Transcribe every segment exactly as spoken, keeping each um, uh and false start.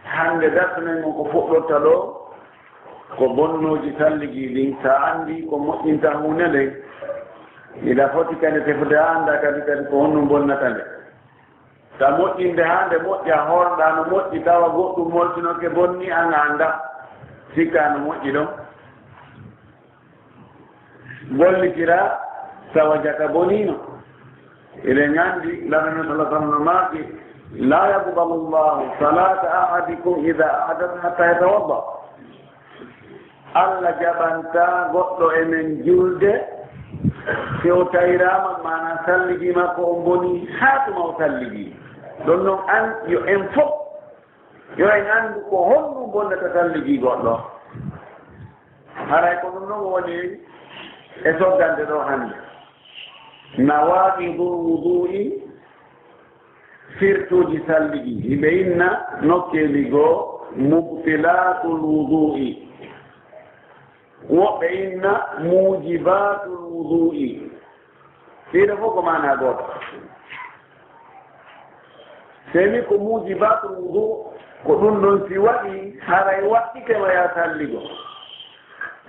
Hannde darsu men ngun ko fuɗɗorta ɗoo, ko bonnooji salligi ɗin. So a anndii ko moƴƴinta huunde nden, hiɗa foti kadi tefude a annda kadi, kadi ko honɗum bonnata nde. So a moƴƴinde haa nde moƴƴa, hoolɗaa no moƴƴi, tawa goɗɗum moltinoke bonni, an a annda, sikkaa no moƴƴi ɗon. Gollitira tawa jaka boniino. Eɗen anndi Laamɗo men sallallahu alaihi wasallam maaki, "La yaqbalu Allahu salata ahadikum idha ahdatha hatta yatawadda." Allah jaɓanta goɗɗo e men julde si o tayraama, maanaa salligi makko on bonii haa tuma o salligi. Ɗon non an yo en fof yo en anndu ko honɗum bonnata salligi goɗɗo. Haray ko ɗum ɗon woni e soggande ɗoo hannde. Nawaqidul wudu'i, firtuuji salligi, hiɓe inna nokkeeli goo mubtilatul wudu'i. Woɓɓe inna mujibatul wudu'i. Ɗiɗo fof ko maanaa gooto. Seni ko mujibatul wudu, ko ɗum ɗon si waɗi, haray waɗɗike ma ya salligo.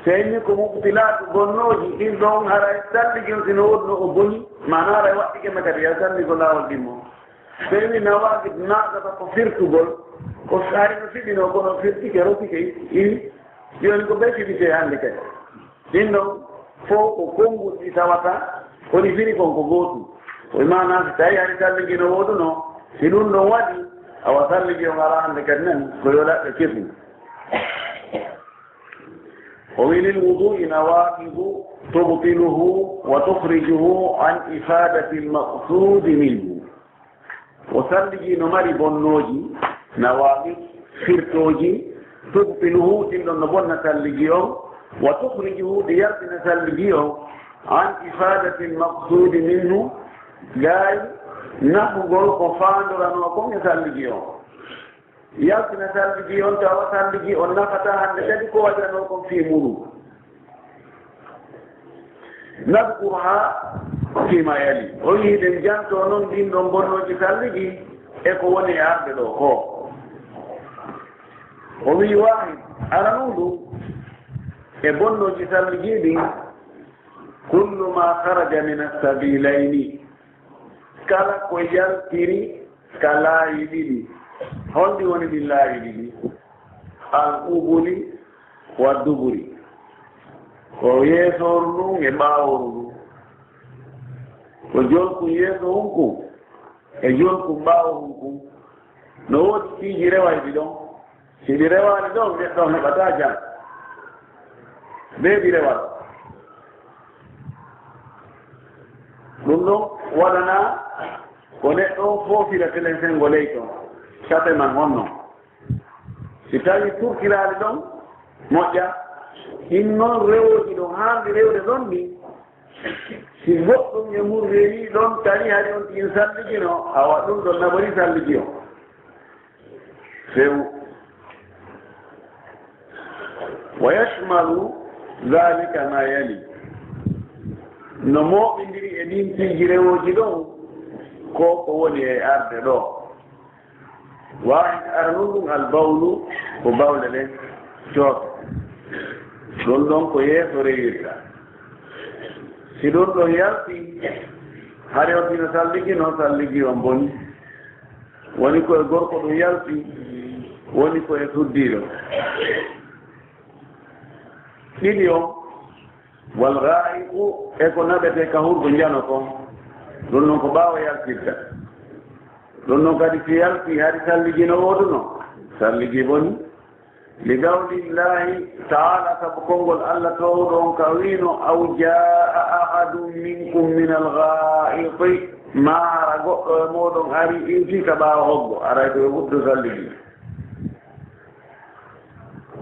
Seni ko mubtilatu bonnooji, ɗin ɗon haray salligi on si no woodno o boni, maanaa haray waɗɗike ma kadi ya salligo laawol ɗimmo. Seni nawaqid naaqata ko firtugol, ko hari no fiɓino kono firtike, rotike, iwi. Jooni ko ɓe fiɓitee hannde kadi. Ɗin ɗon fof ko konnguɗi ɗi tawata, ko ɗi firi kon ko gootum. Ko e maanaa si tawi hari salligi no wooduno, si ɗum ɗon waɗi, awa salligi on alaa hannde kadi nan, ko yo laɓɓe kesun. O wi, "Lil wudu'i nawaqidu tubtiluhu wa tukhrijuhu an ifadatil maqsudi minhu." O salligi no mari bonnooji, nawaqid, firtooji, tubtiluhu, ɗin ɗon no bonna salligi on, wa tukhrijuhu, ɗi yaltina salligi on, an ifadatil maqsudi minhu, gay nafugol ko faandoranoo kon e salligi on. Yaltina salligi on, tawa salligi on nafataa hannde kadi ko waɗiranoo kon fii muuɗum. Nadkuruha fima yali. O wi'i hiɗen jantoo non ɗin ɗon bonnooji salligi e ko woni e arde ɗoo koo. O wi'i, wahid, aranun ɗum e bonnooji salligi ɗin, kullu ma kharaja min as-sabilayni, kala ko yaltiri ka laayi ɗiɗi. Honɗi woni ɗin laayi ɗiɗi? Al qubuli wa duburi. Ko yeesooru ndun e ɓaawooru ndun. Ko jolkun yeeso hun kun e jolkun ɓaawo hun kun. No woodi piiji rewayɗi ɗon. Si ɗi rewaali ɗon, neɗɗo on heɓataa jam. Bee ɗi rewata. Ɗum ɗon waɗanaa ko neɗɗo on foofira telen senngo ley ton, cape man honno. Si tawii turtiraali ɗon, moƴƴa. Ɗin non rewooji ɗon haandi rewde ɗon ɗin, si goɗɗum e mun rewii ɗon, tawi hari on tigi salligino, awa ɗum ɗon naɓori salligi on. Few. Wa yashmalu dhalika ma yali. No mooɓindiri e ɗin piiji rewooji ɗon, ko ko woni e arde ɗoo. Wahid, aranun ɗum al bawlu, ko bawle ɗen cooto. Ɗon ɗon ko yeeso rewirta. Si ɗon ɗon yalti, hari on tino salligi, no salligi on boni. Woni ko e gorko ɗum yalti, woni ko e suddiiɗo. Ɗiɗi on, wal gha'iqu, e ko naɓetee ka hurgo njano kon. Ɗum non ko ɓaawo yaltirta. Ɗum non kadi si yalti, hari salligi no wooduno, salligi boni. Li qawlillahi ta'ala, sabu konngol Allah toowɗo on ka wiino, "Aw jaa'a ahadun minkum minal ghaa'iti," maa hara goɗɗo e mooɗon ari iwti ka ɓaawo hoggo, aray ko yo uddo salligi.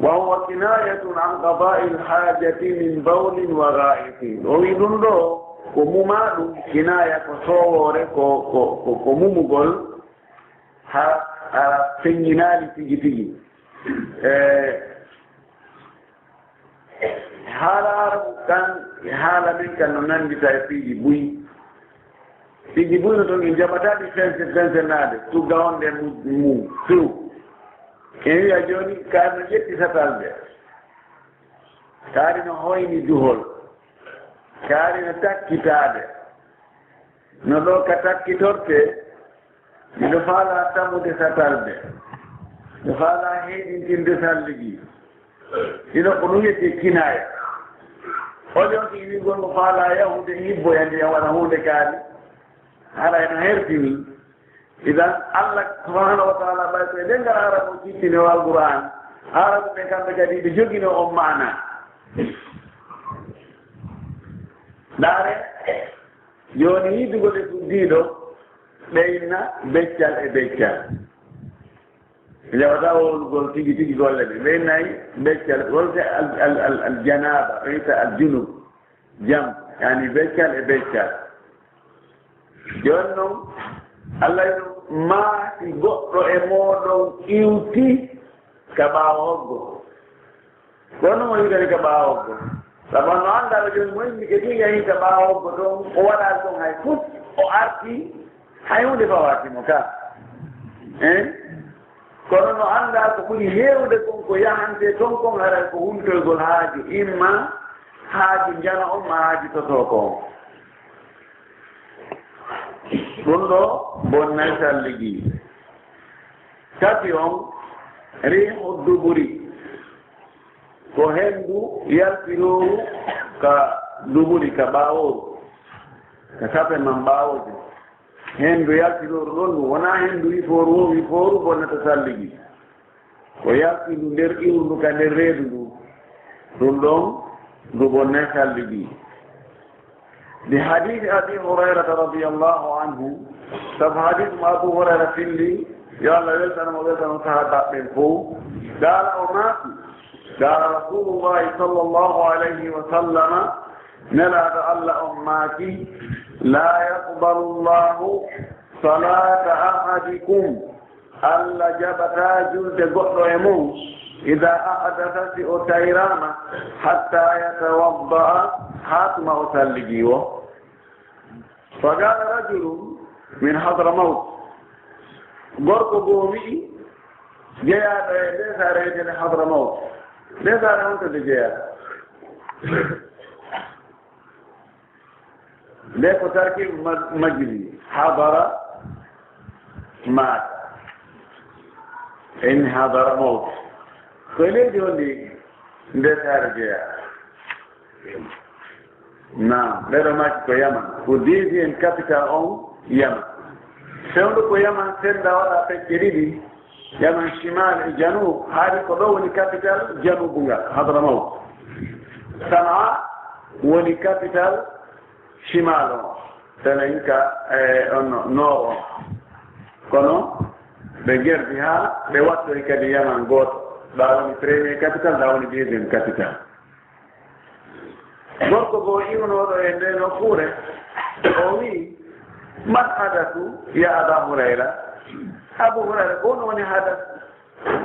Wa huwa kinayatun an qada'il hajati min bawlin wa gha'itin. O wi ɗum ɗo ko muma ɗum, kinaya ko sowoore, ko, ko, ko, ko mumugol ha a feññinaali tigi tigi. E, haala Arabu kan, e haala men kan no nanndita e piiji buy. Piiji buy no toon en jaɓataa ɗi fense, fensenaade, tugga on nder mum, mum, few. En wiya jooni, kaari no ƴetti satalɓe, kaari no hoyni duhol, kaari no takkitaade, no ɗo ka takkitortee, miɗo faalaa tamude satalɓe, miɗo faalaa heyɗintinde salligi. Ino ko ɗum wiyetee kinaaya. Oɗon tigi wiigol mo faalaa yahude ñibboya ndiyam waɗa huunde kaari, hara eno hertini. Idan, Allah subhanahu wa ta'ala ɓay ko e ɗemngal Arabu o tiiɗtini o Alqur'aan. Arabu ɓe kamɓe kadi ɓe joginoo on maana. Ndaare, jooni yiɗugol e fuddiiɗo, ɓe inna beccal e beccal. Ɓe jaɓataa wowlugol tigi tigi golle ɗe. Ɓe innayi beccal, wonte al, al, al, al janaaba, ɓe wi'ata al junub. Jam, yani beccal e beccal. Jooni noon, Allah wi'i ɗum, maa si goɗɗo e mooɗon iwti ka ɓaawo hoggo. Kono mo iwtani ka ɓaawo hoggo. Sabu no anndaa ɓe jooni mo inni ke tigi yahi ka ɓaawo hoggo toon, o waɗaali toon hay fus, o arti, hay huunde fawaaki mo ka. Hein? Kono no anndaa ko ɓuri heewde kon ko yahantee toon kon haray ko humtoygol haaju, imma haaju njano on, maa haaju totooko on. Ɗum ɗo bonnay salligi. Tati on, riihu duburi. Ko henndu yaltirooru ka duburi, ka ɓaawooru, ka tape man ɓaawooje. Henndu yaltirooru ɗon, ndu wonaa henndu wifooru, wo wifooru bonnata salligi. Ko yaltindu nder iwru ndu ka nder reedu ndu, ɗum ɗon ndu bonnay salligi. Li hadiisi Abi Hurayrata radiyallahu anhu, sabu hadiis mo Abu Hurayra filli, yo Allah weltano mo, weltano sahaabaaɓe ɓen fow. Qaala, o maaki, qaala Rasuulullaahi sallallaahu alayhi wa sallama, Nelaaɗo Allah on maaki, laa yaqbalu Llaahu salaata ahadikum, Allah jaɓataa julde goɗɗo e mon, idaa ahdasa, si o tayraama, hattaa yatawadda'a, haa tuma o salligi wo. Faqaala rajulun min Hadramawt, gorko goo wi'i, jeyaaɗo e ndee saare wi'eteende Hadramawt, ndee saare honto nde jeyaa? Nde ko tarkiibu ma-, majjini, hadara, maata. In hadara mawt. Ko e leydi honndi nde saare jeyaa? Naam, nde ɗo maaki ko Yaman. Ko deuxième capitale on Yaman. Fewndo ko Yaman sennda waɗa pecce ɗiɗi. Yaman shimal e janub, haali ko ɗo woni capital janubu ngal, Hadramawt. Sana'a woni capital shimal on, telen ka, e, on nord on. Kono ɓe gerdi haa ɓe wattori kadi Yaman gooto, ɗa woni premier capital, ɗa woni deuxième capital. Gorko goo iwnooɗo e ndee nokkuure, o wi'i, "Man hadasu ya Aba Hurayra?" Abu Hurayra, ko honɗum woni hadas?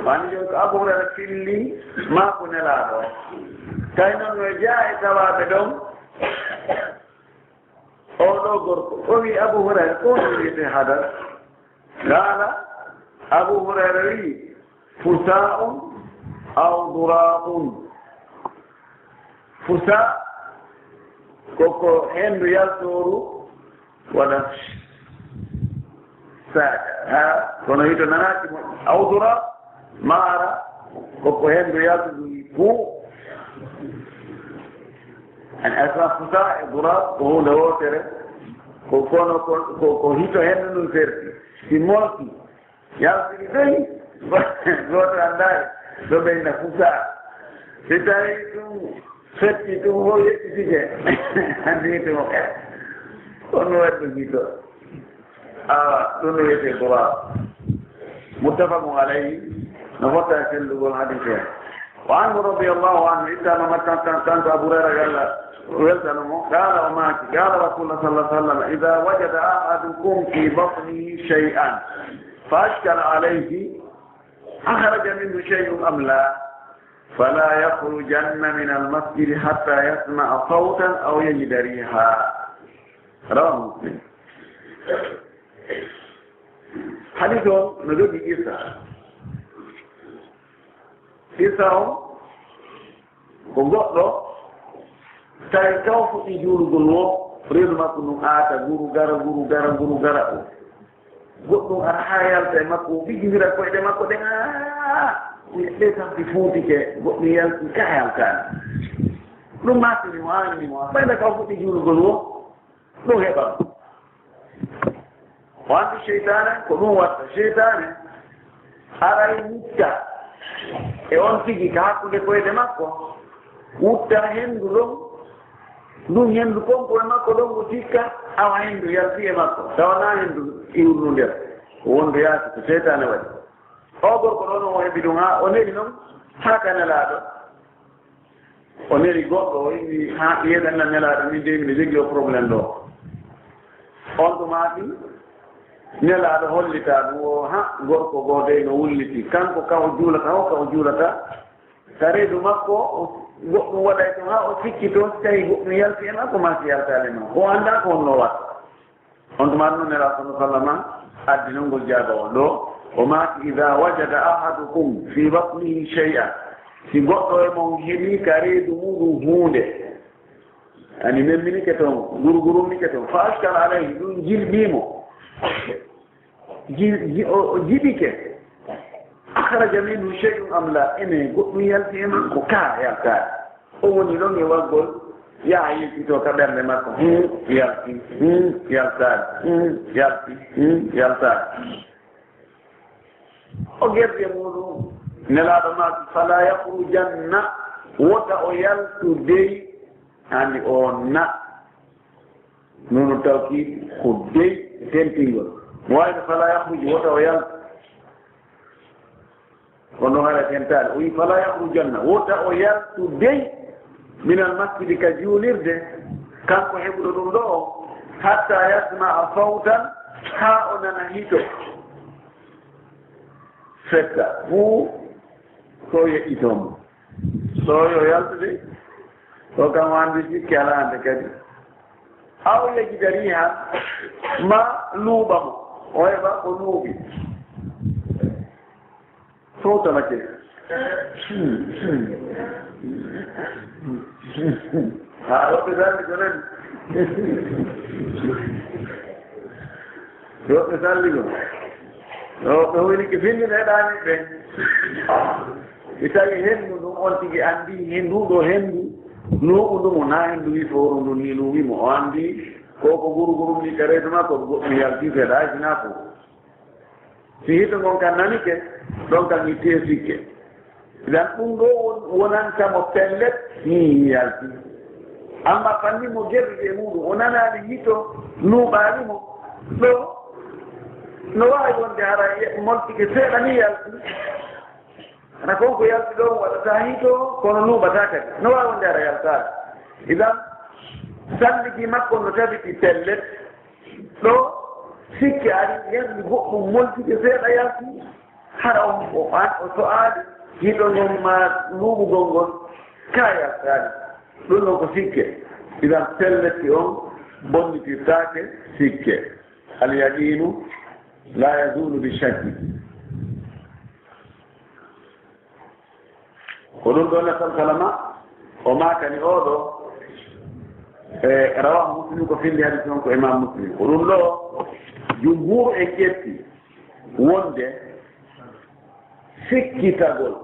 Wani jooni ko Abu Hurayra filli maaku Nelaaɗo. Tawi noon no jeyaa e tawaaɓe ɗon, oo ɗoo gorko, o wi'i, "Abu Hurayra, ko honɗum wiyetee hadas?" Qaala, Abu Hurayra wi'i, "Fusaa'un aw duraatun." Fusaa ko, ko henndu yaltooru waɗa saaka. Ha, kono hito nanaaki mo. Aw duraat, maara ko, ko henndu yaltooru fu. An asma fusaa e duraat ko huunde wootere. Ko kono ko, ko, ko hito henndu ndun ferti. Si molti, yaltiri tawi, gooto anndaali, ɗo ɓeyna fusaa. Si tawi ɗum fetti, ɗum fof yettitike, anndi ɗum. Ko ɗum waɗi ɗum hito. Awa, ɗum no wiyetee duraat. Muttafaqun alayhi, no fotta e sellugol hadiis o. Wa anhu radiyallahu anhu, ittaama ma tan, tan, tan ko Abu Hurayra, yo Allah weltano mo, qaala o maaki, qaala Rasuulullah sallallahu alaihi wasallam, "Idha wajada ahadukum fi batnihi shay'an, fa ashkala alayhi, akhraja minhu shay'un am la, fala yakhrujanna min al-masjid hatta yasma'a sawtan aw yajida riha." Rawahu Muslim. Hadiis o no jogii qissa. Qissa on ko goɗɗo tawi taw fuɗɗi juulugol wo, reedu makko ndun aata, guru gara, guru gara, guru gara. Goɗɗum ara haa yalta e makko, o ɓigindira koyɗe makko ɗen, aa, ɗe tampi fuutike, goɗɗum yalti ka yaltaani. Ɗum maatini mo, aanini mo, ɓayda ka o fuɗɗi juulugol wo, ɗum heɓan. O anndi seytaane, ko ɗum watta. Seytaane aray wutta e on tigi ka hakkunde koyɗe makko, wutta henndu ɗon, ndun henndu konko e makko ɗon, o sikka, awa henndu yalti e makko, tawa naa henndu iwru nder, o wondoyaaki, ko seytaane waɗi. O gorko ɗon, o heɓi ɗum haa o neli non haa ka Nelaaɗo. O neli goɗɗo, o inni, "Haa, yeeɗan na Nelaaɗo, min dey miɗo jogii o problème ɗo." On tuma ɗin, Nelaaɗo hollitaa ɗum o, haa, gorko goo dey no wulliti. Kanko ka o juulata, o ka o juulata. Ka reedu makko, o, goɗɗum waɗay ton, haa o sikkitoo, si tawi goɗɗum yalti e makko, maa si yaltaali e makko. O anndaa ko honno o watta. On tuma ɗum Nelaaɗo sallallahu alaihi wasallam addi non ngol jaabawol ɗo, o maaki, "Idha wajada ahadukum fi batnihi shay'an." Si goɗɗo e mon heɓi ka reedu muɗum huunde, ani memminike ton, gurgurunnike ton, fa ashkala alayhi, ɗum jilɓii mo, ji-, ji-, o, o jiɓike, akhraja minhu shay'un am la, ene goɗɗum yalti e makko, ka yaltaani. O woni ɗon e waggol, yaha yiltitoo ka ɓernde makko. Hmm, yalti, hmm, yaltaani, hmm, yalti, hmm, yaltaani. O gerdi e muɗum, Nelaaɗo maaki, "Fala yakhrujanna, wota o yaltu dey." Anndi o na. Nuunu tawkiid ko dey e tentingol. Mo waawi no "Fala yakhruj", wota o yaltu. Kono hara tentaali. O wi'i, "Fala yakhrujanna", wota o yaltu dey, "minal masjidi", ka juulirde, kanko heɓuɗo ɗum ɗo o, "hatta yasma'a sawtan", haa o nana hito. Fetta fuu ko yeƴƴitoo mo. So yo yaltude, o kam o anndi sikke alaa hannde kadi. Aw yajida riihan, ma luuɓa mo, o heɓa ko luuɓi. Fowtanake. Haa woɓɓe salli ko nani. Woɓɓe salli ko. Woɓɓe hoyni ke findina heɗaani ɓe. Mi tawi henndu ndun on tigi anndi henndu ɗo henndu. Luuɓu ndu mo na henndu wi fowru ndu ni luuɓi mo. O anndi ko ko guruguru ni ka reedu makko, ko goɗɗum yalti seeɗa, hay sinaa ko. Si hito ngon kan nanike, ɗon kan itti e sikke. Idan ɗum ɗo won-, wonanta mo pellet, ni yalti. Amma fanni mo gerɗi e muɗum, o nanaali hito, luuɓaali mo. Ɗo, no waawi wonde hara ye-, moltike seeɗa ni yalti. Hara kon ko yalti ɗon waɗata hito, kono luuɓata kadi. No waawi wonde hara yaltaali. Idan, salligi makko no tabiti pellet. Ɗo sikke ari, yerli goɗɗum moltude seeɗa yalti, hara on o an, o so'aali, hiɗo ngon ma luuɓugol ngol, ka yaltaali. Ɗum ɗon ko sikke. Idan pelletti on bonnitirtaake sikke. Al yaqinu la yazulu bi shakki. Ko ɗum ɗo nasal kalama, o maakani oo ɗo, e, rawahu Muslim, ko findi hadis on ko Imam Muslim. Ko ɗum ɗo jumhur en ƴetti wonde sikkitagol,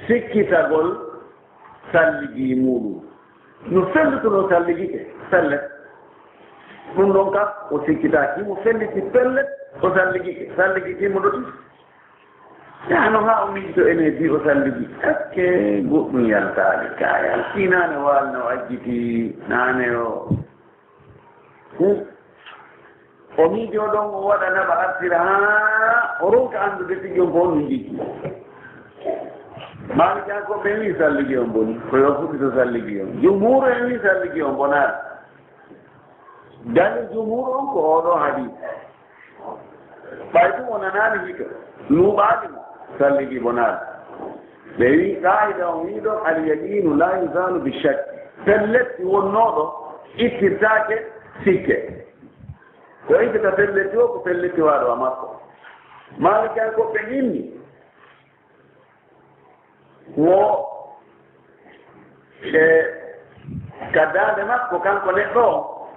sikkitagol salligi muɗum. No fellutuno salligike, pellet. Ɗum ɗon ka, o sikkitaaki, mo felliti pellet, o salligike. Salligike mo ɗoti. Yahno haa o miijito ene bi o salligi. Ekke goɗɗum yaltaali, ka yalti naane waali no ajjiti, naane o. Hmm. O miijo ɗon o waɗa naɓa artira haa o ronka anndude tigi on ko honɗum jikki. Maalikankoɓe wi salligi on boni, ko yo fuɗɗito salligi on. Jumhuur en wi salligi on bonaali. Dalil jumhuur on ko oo ɗoo hadiis. Ɓay ɗum o nanaali hito, luuɓaali mo, salligi bonaali. Ɓe wi, qaa'ida on wi ɗon, al yaqiinu laa yuzaalu bi shakki. Pellet wonnooɗo ittirtaake sikke. Ko ittata pelletti o, ko pelletti waaɗo a makko. Maalikankoɓe inni, Wo e ka daande makko, kanko neɗɗo o,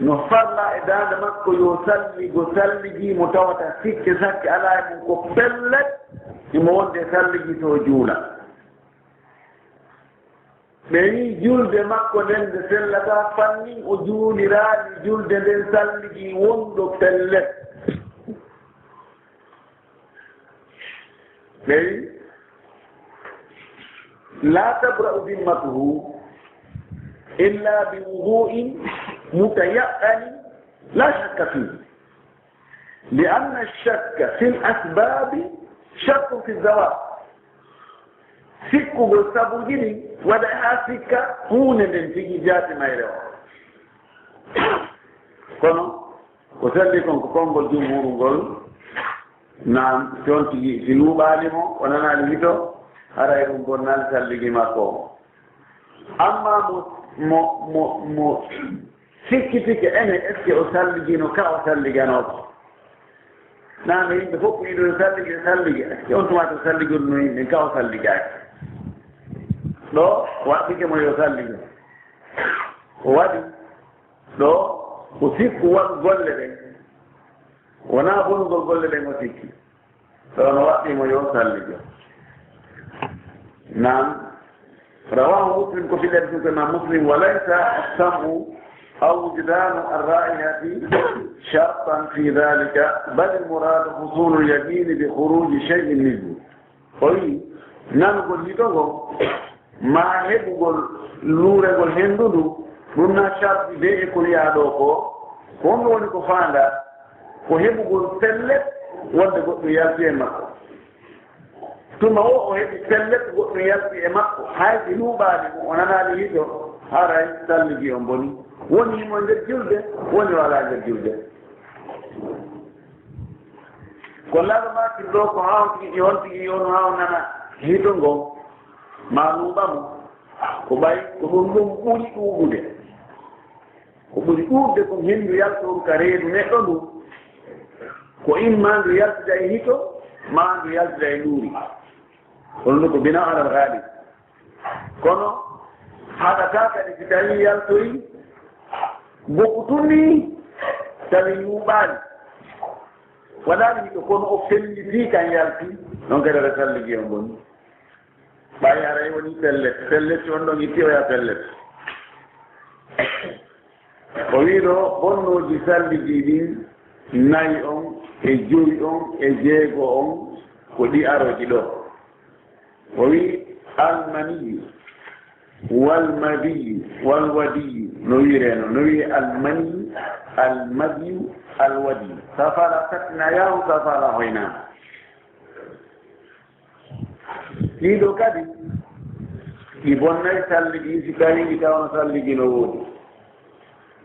no farla e daande makko yo salligo salligi mo tawata sikke sakke alaa e mum, ko pellet imo wonde salligi to o juula. Ɓe wi'i julde makko nden nde sellataa fannin o juuliraali julde nden salligi wonɗo pellet. Ɓe wi'i, "Laa tabra'u dimmatuhu illa bi wudu'in mutayaqqanin laa shakka fihi." Li anna shakka fil asbabi shakkun fi zawab. Sikkugol sabuuji ɗin waɗa haa sikka huunde nden tigi jaati mayre o. Kono ko selli kon ko konngol jumhuuru ngol, naam, si on tigi si luuɓaali mo, o nanaali hito, haray ɗum bonnaali salligi makko o. Amma mo, mo, mo, mo sikkitike ene, est-ce que o salligino ka o salliganoo ko? Naane yimɓe fof ko yiɗo yo salligi, yo salligi. Est-ce que on tuma to salligol no yimɓe ka o salligaaki? Ɗo waɗɗike mo yo salligo. O waɗi ɗo ko sikku waɗu golle ɗen. Wonaa bonugol golle ɗen o sikki. Ɗo no waɗɗii mo yo salligo. Naam. Rawahu Muslim, ko fillere sunko Imam Muslim, "Wa laysa as-sam'u aw wujdanu ar-ra'ihati shartan fi dhalika, bal al-muradu husulul yaqini bi khuruji shay'in minhu." O wi'i, nanugol hito ngol, maa heɓugol luurengol henndu ndu, ɗum na sharti de e ko wi'aa ɗoo ko, ko honɗum woni ko faandaa? Ko heɓugol pellet wonde goɗɗum yalti e makko. Tuma o, o heɓi pellet goɗɗum yalti e makko, hay si luuɓaali mo, o nanaali hito, haray salligi on boni. Woni himo nder julde, woni o alaa nder julde. Ko laaɗo maaki ɗoo ko haa on tigi, on tigi on haa o nana hito ngon, maa luuɓa mo, ko ɓay ko ɗum ɗum ɓuri ɗuuɗude. Ko ɓuri ɗuuɗude kon henndu yaltoru ka reedu neɗɗo ndu, ko imma ndu yaltida e hito, maa ndu yaltida e luuri. Kono ɗum ko bina alal gaalib. Kono haɗataa kadi si tawii yaltoyi, goɗɗu tun nii tawi luuɓaali. Waɗaali hito, kono o fellitii kan yalti, ɗon kadi aɗa salligi on boni. Ɓay haray woni pellet, pellet si on ɗon itti oya pellet. O wi'i ɗoo bonnooji salligi ɗin nayi on e jowi on e jeego on ko ɗi arooji ɗoo. O wi'i almaniyu, walmadiyu, walwadiyu, no wi'iree non, no wi'ee almaniyu, almadiyu, alwadiyu. Safala sattina yahu, safala hoynaama. Ɗii ɗoo kadi, ɗi bonnay salligi, si tawii ɗi tawno salligi no woodi.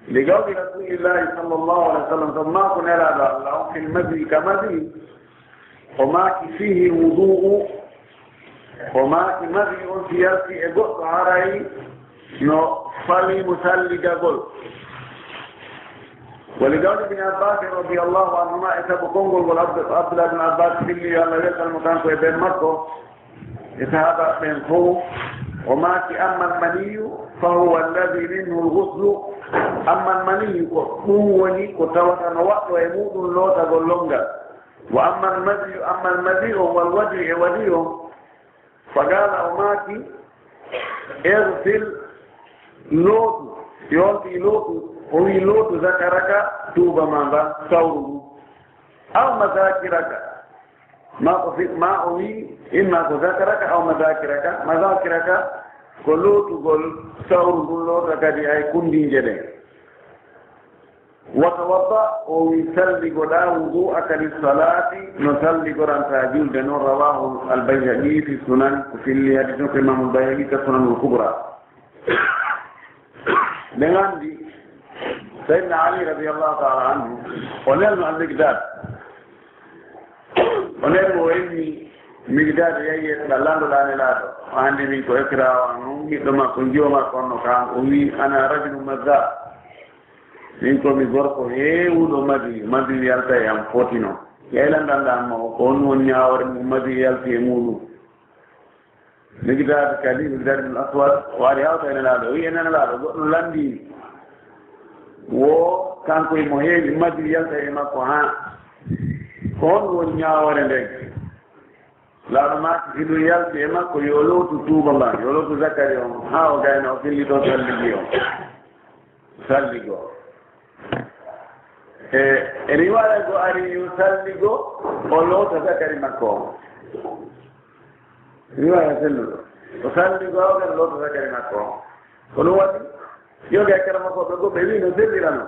Li qawli Rasulillahi sallallahu alaihi wasallam, sabu maako Nelaaɗo Allah on, fil madhi ka madhi, o maaki fihi wudu'u, o maaki madhi on si yalti e goɗɗo haray no fali mo salligagol. Wa li qawli Ibn Abbas radiyallahu anhuma, e sabu konngol ngol Abdu-, Abdullah ibn Abbas filli, yo Allah weltan mo kanko e ben makko, e sahaaba ɓen fof, o maaki, "Amma al-maniyyu fa huwa alladhi minhu al-ghuslu." Amma al-maniyyu ko ɗum woni ko tawata no waɗɗo e muɗum lootagol lonngal. Wa amma al-madhyu, amma al-madhi on wal wadi e wadi on, fa qala, o maaki, "Ighsil", lootu, yonti lootu, o wi, "Lootu zakaraka", tuuba ma ngan, sawru ndu. Aw madhakiraka, ma ko fi, ma o wi, imma ko zakaraka aw madhakiraka, madhakiraka ko lootugol sawru ndun, loota kadi ay kundinje ɗen. Wa tawadda, o wi, salligoɗaa, wudu'aka lis-salati, no salligoranta julde non. Rawahu al-Bayhaqi fi sunan, ko filli hadis on ko Imam al-Bayhaqi ka Sunan al-Kubra. Ɓe nganndi Sayyidina Ali radiyallahu ta'ala anhu, o nelno al-Miqdad. O nelno, o inni Miqdad, yehi yeeso ɗa, lanndo ɗa Nelaaɗo. O anndi min ko ekiraawo an on, ɓiɗɗo makko, jiwo makko on no kaan. O wi, "Ana rajulun madhab." Min ko mi gorko heewuɗo madi, madi yalta e am fotino. Yaylandan ɗan mo, ko on woni ñaawoore mum, madi yalti e muɗum. Miqdaad kadi, Miqdaad ibn Aswad, o ari hawta e Nelaaɗo, o wi'i e Nelaaɗo, goɗɗo lanndii wo kanko e mo heewi madi yalta e makko haa. Ko honɗum woni ñaawoore nden? Nelaaɗo maaki, si ɗum yalti e makko, yo lootu tuuba mban, yo lootu zakari on, haa o gayna, o fillito salligi on. Salligo. E, e riwaaya go ari yo salligo, o loota zakari makko on. Riwaaya selluɗo. O salligo, o gayna loota zakari makko on. Ko ɗum waɗi, yoga e karamakooɓe go ɓe wii no sellirano.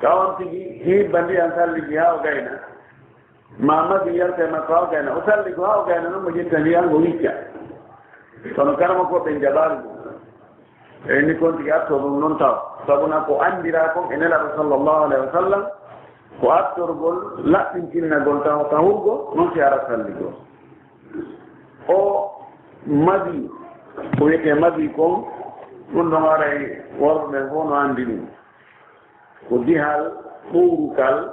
Ka on tigi hibba ndiyan salligi haa o gayna. Ma madi yalta e makko haa o gayna. O salligo haa o gayna non mo ƴetta ndiyan o wicca. Kono karamakooɓe jaɓaali ɗum. E ni kon tigi atto ɗum non taw. Sabuna ko anndira kon e Nelaaɗo sallallahu alaihi wasallam, ko attorgol laɓɓintinnagol taw tahurgo, non si ara salligo. O madi, ko wiyetee madi kon, ɗum ɗon aray worɓe ɓen fof no anndi ɗum. Ko dihal ɓowrukal,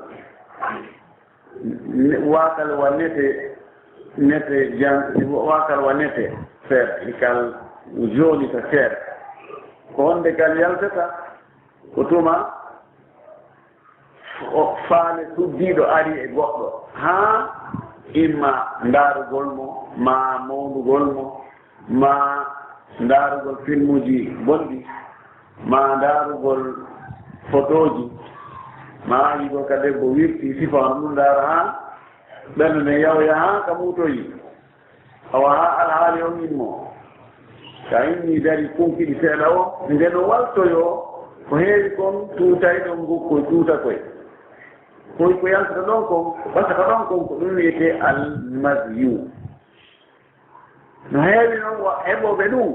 ne-, waakal wa nete, nete jan-, waakal wa nete seeɗa, ikal jaune ka seeɗa. Ko honde kal yaltata? Ko tuma o faale suddiiɗo ari e goɗɗo, haa imma ndaarugol mo, maa mawndugol mo, maa ndaarugol filmuuji bonɗi, maa ndaarugol fotooji, maa yiɗo ka debbo wirti sifa on ɗum ndaara haa ɓernde nden yahoya haa ka muutoyi. Awa haa alhaali on immo. Ka inni dari kunkiɗi seeɗa o, nde no waltoyoo, ko heewi kon tuutay ɗon ngokkoy tuuta koy. Koy ko yaltata ɗon kon, ko ɓasata ɗon kon, ko ɗum wiyetee almazyu. No heewi noon wa-, heɓooɓe ɗum.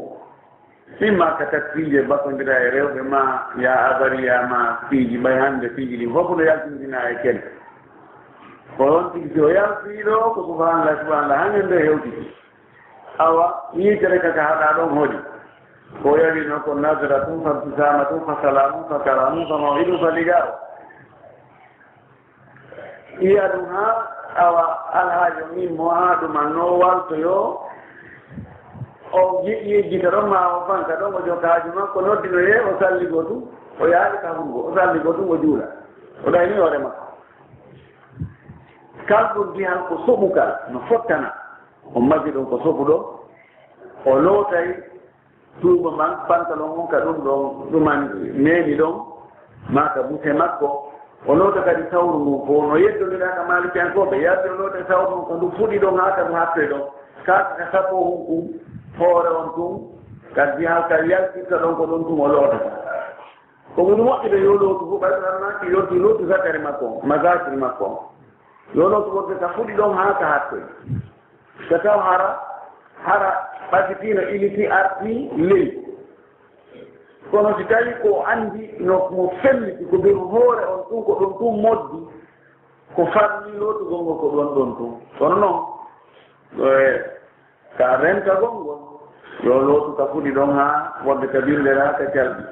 Imma ka tattiije batondiraa e rewɓe ma, yaa abariya ma, piiji ɓay hannde piiji ɗin fof no yaltintinaa e ken. Ko on tigi si o yaltii ɗo, ko subhanallah, subhanallah, hangen ɗo hewtiti. Awa, yiitere ka ka haɗaa ɗon hoɗi. Ko o yawino ko nazratun fa ibtisamatun fa salamun fa kalamun fa maw'idun fa liqa'u. Iya ɗum haa awa alhaajo min mo haa ɗuma no waltoyo. O ye-, yejjita ɗon ma o fanka ɗon o jokka haaju makko noddinoye o salligo tun o yaali ka hurgo o salligo tun o juula. O ɗayni hoore makko. Kal ɗum di han ko soɓukal no fottana. O magi ɗum ko soɓuɗo o lootay. Tuuba man, pantalon on ka ɗum ɗon, ɗuman meemi ɗon, maa ka buse makko. O loota kadi sawru ndun fof, no yeddondiraa ka Maalikiyankooɓe, yalti o loota sawru ndun ka ndu fuɗi ɗon haa ka ndu hattoy ɗon. Kaa ka sappo hun kun, hoore on tun, ka jihal ka yaltirta ɗon ko ɗon tun o lootata. Ko ɗum moƴƴude yo lootu fof, ɓay ko ɗan maaki yonti lootu zakari makko on, mazakiri makko on. Yo lootu wonde ka fuɗi ɗon haa ka hattoy. Ka taw hara, hara ɓakitiino iliti arti ley. Kono si tawi ko anndi no mo felliti ko beru hoore on tun, ko ɗon tun moddi, ko farni lootugol ngol ko ɗon ɗon tun. Kono noon, eh, ka rentagol ngol, yo lootu ka fuɗi ɗon haa wonde ka binndere haa ka calɗi.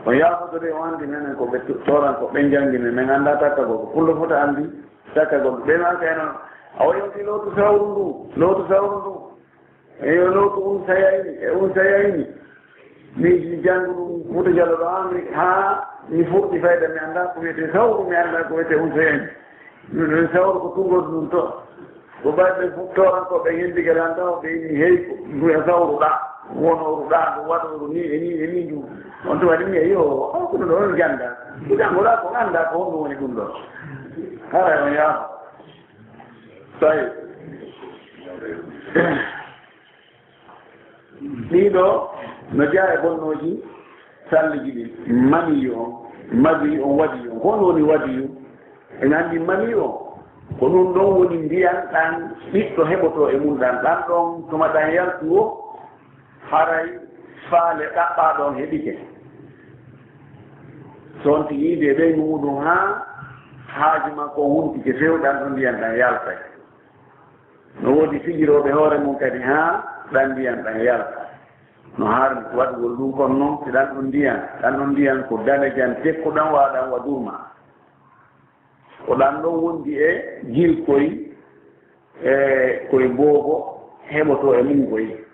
On yaafoto de, o anndi menen ko ɓe tu-, tooran ko ɓe njanngi men. Men anndaa takkagol ko pullo fota anndi takkagol. Ɓe maa kay noon, a o yonti lootu sawru ndu, lootu sawru ndu. E yo lootu unsayayni, e unsayayni. Mi janngu ɗum Fuuta Jallo ɗo haa mi, haa mi furɗi fayda, mi anndaa ko wiyetee sawru, mi anndaa ko wiyetee unsayayni. Min sawru ko tunngol ɗum to. Ko ɓayɓe fof tooran ko ɓe yimɓe geɗan taw ɓe inni hey ko nduya sawruɗa, wonoruɗa, ndu waɗoru ni e ni e ni ndu. On to waɗi ni e yo, o ko ɗum ɗo on jannda. Ɗi janngoɗa ko annda ko honɗum woni ɗum ɗo. Hara on yaafa. Tawi. Ɗiɗo no jeyaa e bonnooji salliji ɗin. Maniyu on, madiyu on, wadiyu on. Ko honɗum woni wadiyu? En anndi maniyu on, ko ɗum ɗon woni ndiyan ɗan ɓiɗɗo heɓotoo e mum ɗan. Ɗan ɗon tuma ɗan yaltu o, haray faale ɗaɓɓaa ɗon heɓike. So on tigi yiidi e ɓeygu muɗum haa haaju makko wuntike few, ɗan ɗon ndiyan ɗan yaltay. No woodi fijirooɓe hoore mum kadi haa ɗan ndiyan ɗan yalta. No haani waɗugol ɗum kon non, si ɗan ɗon ndiyan, ɗan ɗon ndiyan ko danejan tekkuɗan wa ɗan wa durma. Ko ɗan ɗon wondi e jilkoy, e koye boobo heɓotoo e mum koy.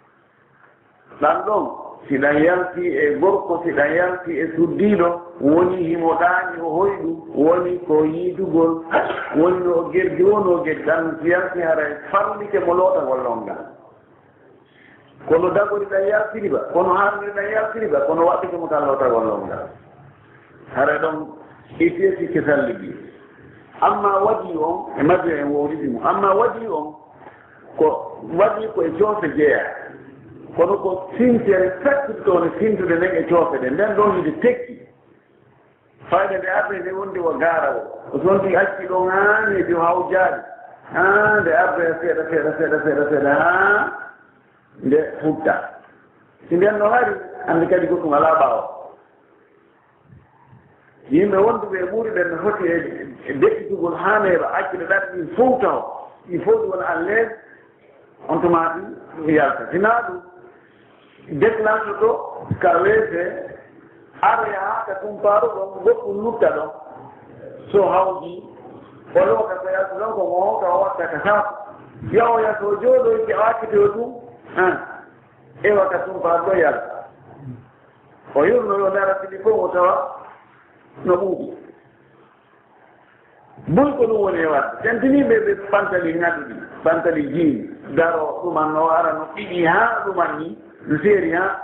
Ɗan ɗon, si ɗan yalti e gorko, si ɗan yalti e suddiiɗo, woni himo ɗaani o hoyɗu, woni ko yiidugol, woni no o gerdi, woni o gerdi, ɗan si yalti haray fallike mo lootagol ɗon ngal. Kono dagori ɗan yaltiri ba, kono harmiri ɗan yaltiri ba, kono waɗɗike mo tan lootagol ɗon ngal. Haray ɗon, itiyeti ke salligi. Amma waɗi on, e majjo en wowliti mo. Amma waɗi on, ko waɗi ko e joofe jeya. Kono ko sintere sakkitto ne sintude nden e joofe ɗen. Nden ɗon hide tekki. Fayda nde arde nde wondi wa gaara o. O sonti acci ɗon haa ne jo hawjaali. Haa nde arde seeɗa, seeɗa, seeɗa, seeɗa, seeɗa, haa nde fuɗɗa. Si nden no hari, anndi kadi goɗɗum alaa ɓaawo. Yimɓe wonduɓe e ɓuuri ɓen no foti e, e deƴƴitugol haa neeɓa accude ɗaɗi ɗin fow taw. Ɗi fow ɗi wona à l'aise, on tuma ɗi yalta. Sinaa ɗum, déclenche to ka weese, aroya haa ka tumpaaru ɗon, goɗɗum lutta ɗon. So hawji, o loota ko yalta ɗon, ko mo hawta o watta ka saaku. Yahoya so jooɗoyke o accitoyo ɗum, ah, ewa ka tumpaaru ɗon yalta. O yurno yo dara siɗi fof o tawa no ɓuuɓi. Buy ko ɗum woni e waɗde. Tentiniiɓe ɓe pantali ŋaɗuɗi, pantali jiimi, daro ɗuman no ara no ɓiɗi haa ɗuman ni, no seeri haa,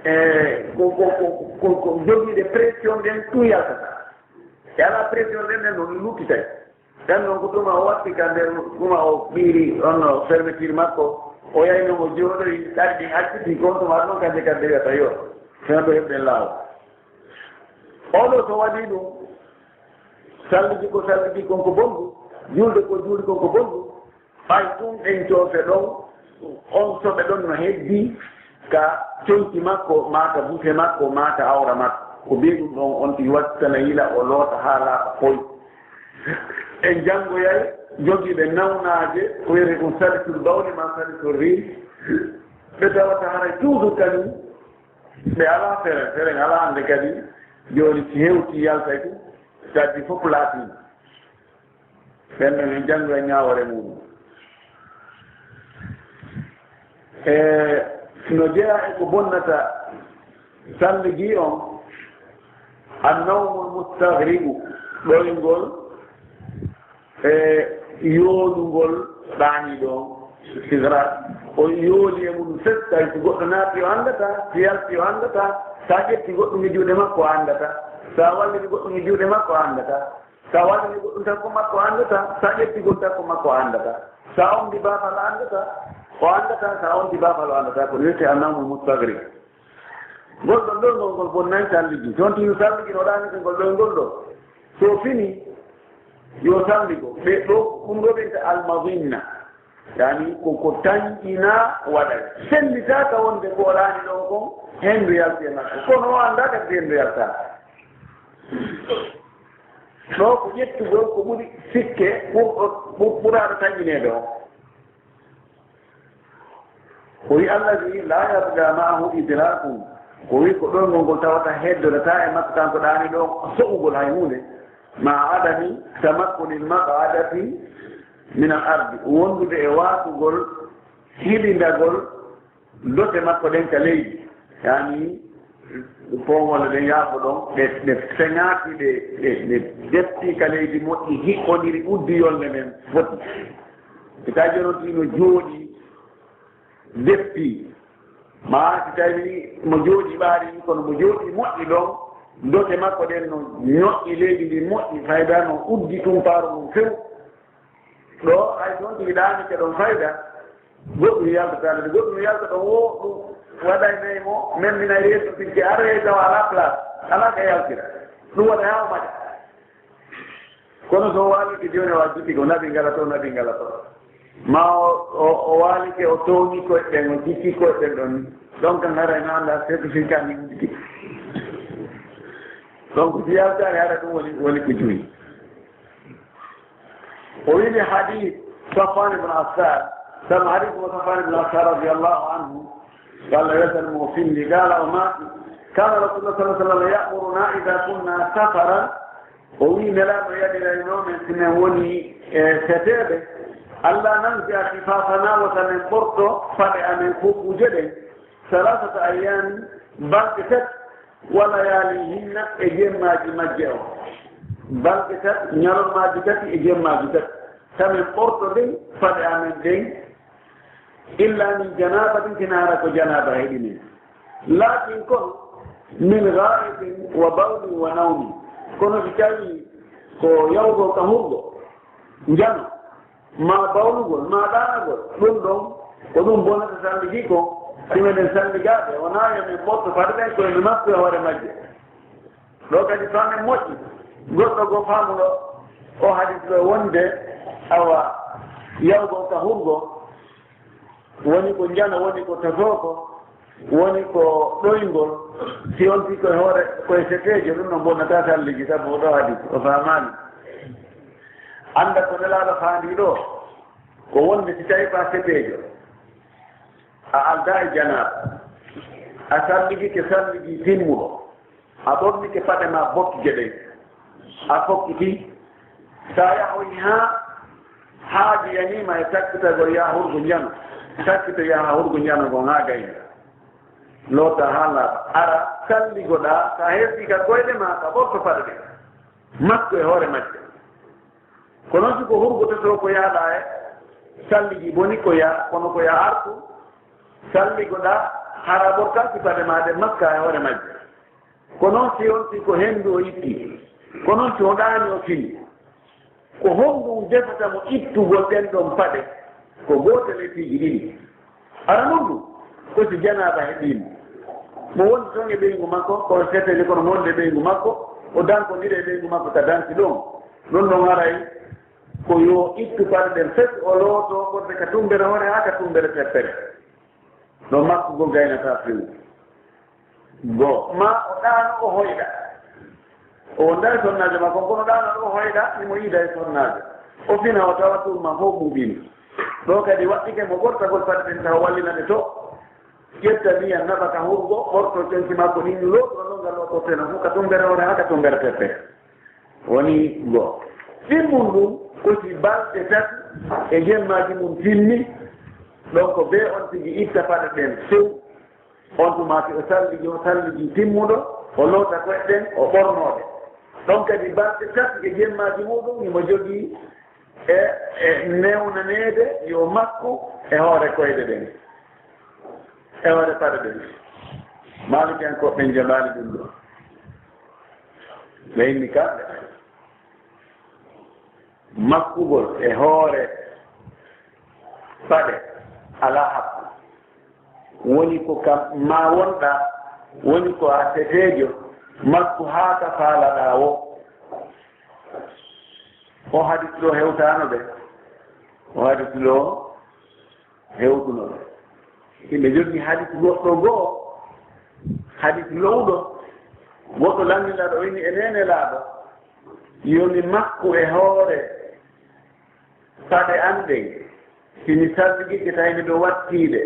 e, ko, ko, ko, ko, ko jogiiɗe pression ɗen ɗum yaltata. E alaa pression ɗen ɗen no luttitay. Nden noon ko tuma o watti ka nder, tuma o ɓiiri on no fermeture makko, o yahi noon o jooɗoyi, ɗaɗi ɗin acciti, ko on tuma ɗon kanje kadi wiyata yo, fewndo heɓɗen laawol. Oɗo so waɗi ɗum, salliji ko salliji kon ko bonɗum, juulde ko juuli kon ko bonɗum, ɓay ɗum ɗen coofe ɗon, on soɓe ɗon no heddi ka conci makko, maa ka bute makko, maa ka awra makko. Ko bee ɗum ɗon on tigi wattana yila o loota haa laaɓa foy. En janngoyay jogiiɓe nawnaaje, ko wiyetee ɗum salisul bawli maa salisul riih, ɓe tawata haray toujours kadi ɓe alaa fere, fere alaa hannde kadi, jooni si hewti yaltay ɗum, kadi fof laatii. Ɓen ɗon en janngoyay ñaawoore muɗum. E no jeyaa e ko bonnata salligi on, annawmul mustagriqu, ɗoyngol e yoolungol ɗaaniiɗo on, istigraq. O yooli e mum fes, tawi si goɗɗo naati o anndataa, si yalti o anndataa, si a ƴetti goɗɗum e juuɗe makko o anndataa, si a wallini goɗɗum e juuɗe makko o anndataa. So a waɗani goɗɗum takko makko o anndataa, so a ƴetti goɗɗum takko makko o anndataa. So a omdi baafal o anndataa, o anndataa, so a omdi baafal o anndataa, ko wiyetee annawmul mustagriq. Ngol ɗon ɗoyngol ngol bonnay salligi. So on tigi salligi no ɗaanike ngol ɗoyngol ɗoo. So fini, yo salligo. Ɓe ɗo, ɗum ɗo ɓe wiyata almadinna. Yani ko, ko tanƴina waɗay. Sennditaa ka wonde ko o ɗaani ɗon kon, henndu yalti e makko. Kono o anndaa kadi henndu yaltaa. Ɗo ko ƴettugol ko ɓuri sikke ɓurɗo, ɓur-, ɓuraaɗo taƴineede o. O wi, "Allazi la yabqa ma'ahu idrakun." O wi, ko ɗoyngol ngol tawata heddodataa e makko kanko ɗaaniiɗo o soɓugol hay huunde. Ma adami tamakkunil maq'adati min al ardi. Wondude e waasugol, hiɓindagol, dote makko ɗen ka leydi, yani, poomole ɗen yaafo ɗon, ɗe, ɗe feŋaaki, ɗe, ɗe, ɗe deppi ka leydi moƴƴi, hiɓɓondiri, uddi yolnde nden foti. E ka jonon tigi no jooɗi, deppi, ma si tawi mo jooɗi ɓaari, kono mo jooɗi moƴƴi ɗon, dote makko ɗen no ñoƴƴi leydi ndin moƴƴi, fayda no uddi tumpaaru mum few. Ɗo hay so on tigi ɗaanike ɗon fayda, goɗɗum yaltataano de, goɗɗum yalta ɗon wo ɗum waɗaynay mo, memminay reedu tigi, aroyay tawa alaa place, alaa ka yaltira. Ɗum waɗa haa o maƴa. Kono so o waalike jooni, o acciti ko naɓi ngala to, naɓi ngala to. Ma o, o, o waalike, o tooñi koyɗe ɗen, o jikki koyɗe ɗen ɗon ni. Ɗon kan haray na annda certificat ni jikki. Donc si yaltaani, hara ɗum woni, woni ko juyi. O wi'i hadith Safwan ibn Assal, sabu hadith mo Safwan ibn Assal radiyallahu anhu, yo Allah weltan mo, o findi, qala, o maaki, kana Rasulullah sallallahu alaihi wasallam ya'muruna idha kunna safaran, o wi'i Nelaaɗo yaɗirayno men si men woni e feteede, alla nanzi'a khifafana, wota men ɓorto faɗe amen ko kuuje ɗen, Salasata ayyaamin, balɗe tati, wa layaalihinna, e jemmaaji majje o. Balɗe tati, ñalormaaji tati e jemmaaji tati. Tamen ɓorto ɗen, paɗe amen ɗen, illa min janaabatin, tina hara ko janaaba heɓi min. Laakin kon, min gaa'itin wa bawlin wa nawmin. Kono si tawii ko yawgol ka hurgo, njano, maa bawlugol, maa ɗaanagol, ɗum ɗon, ko ɗum bonata salligi ko, si meɗen salligaade, wonaa yo min ɓorto paɗe ɗen ko e mi makku e hoore majje. Ɗo kadi faamen moƴƴi, goɗɗo goo faamuɗo o hadis ɗo wonde, awa, yawgol ka hurgo, woni ko njano, woni ko tosooko, woni ko ɗoyngol, si on si koye hoore, koye seteejo, ɗum ɗon bonnataa salligi, sabu o ɗo hadis, o faamaani. Annda ko Nelaaɗo faandi ɗo, ko wonde si tawii ko a seteejo, a aldaa e janaaba, a salligike salligi timmuɗo, a ɓornike paɗe maa bokkije ɗen, a fokkiti, sa yahoyi haa haaju yanii ma e takkitagol yaha hurgo njano, takkito yaha hurgo njano ngon haa gaynde. Loota haa laaɓa, ara salligoɗaa, sa hertii ka koyɗe maa, ka ɓorto paɗe ɗen, makku e hoore majje. Kono si ko hurgototo ko yaaɗaa e salligi boni ko yaa, kono ko yaa artu, salligoɗaa hara ɓortaaki paɗe maa ɗen makka e hoore majje. Kono si on si ko henndu o itti, kono si o ɗaani o fini, ko honɗum defata mo ittugol ɗen ɗon paɗe? Ko gootel e piiji ɗiɗi. Ara non ɗum, ko si janaaba heɓii mo. Mo wondi ton e ɓeyngu makko, ko o seteejo kono mo wondi e ɓeyngu makko, o dankondiri e ɓeyngu makko ka danki ɗon. Ɗon ɗon aray ko yo ittu paɗe ɗen fes, o looto ɓorde ka tumbere hoore haa ka tumbere teppere. No makkugol gaynataa few. Goo, maa o ɗaano o hoyɗa. O wonda e sonnaajo makko, kono ɗaano o hoyɗa, himo yiida e sonnaajo. O fina o tawa tuur maa fof ɓuuɓiino. Ɗo kadi waɗɗike mo ɓortagol paɗe ɗen tawa wallina ɗe to. Ƴetta ndiyam naɓa ka hurgo, ɓorto conci makko ɗin, looto ɗon ngal lootortee non fof ka tumbere hoore haa ka tumbere teppere. Woni goo. Ɗimmun ɗum ko si balɗe tati e jemmaaji mum timmi, ɗon ko bee on tigi itta paɗe ɗen few. On tuma si o salligi, o salligi timmuɗo, o loota koyɗe ɗen, o ɓornoo ɗe. Ɗon kadi balɗe tati e jemmaaji muuɗum, himo jogii e, e newnaneede yo makku e hoore koyɗe ɗen, e hoore paɗe ɗen. Maalikiyankooɓe ɓen jaɓaali ɗum ɗo. Ɓe inni kamɓe. Makkugol e hoore paɗe alaa hakku. Woni ko kam maa wonɗaa, woni ko a seteejo, makku haa ka faalaɗaa woo. O hadis ɗo hewtaano ɓe. O hadis ɗo hewtuno ɓe. Himɓe jogii hadis goɗɗo goo, hadis lowɗo, goɗɗo lannilaaɗo o inni e neenelaaɗo, yo mi makku e hoore paɗe an ɗen, si mi salligike tawi miɗo wattii ɗe,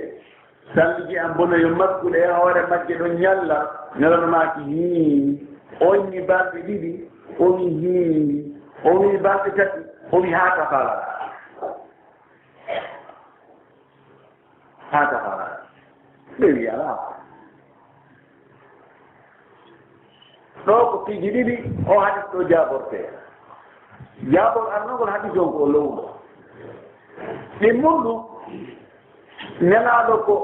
salligi an bona yo makku ɗe e hoore majje ɗon ñalla, ñalano maaki hii, o inni balɗe ɗiɗi, o wi hii, o wi balɗe tati, o wi haa ka faalaɗaa. Haa ka faalaɗaa. Ɓe wi alaa. Ɗo ko piiji ɗiɗi o hadis ɗo jaabortee. Jaabor arnogol hadis on ko o lowɗo. Ɗimmun ɗum, Nelaaɗo ko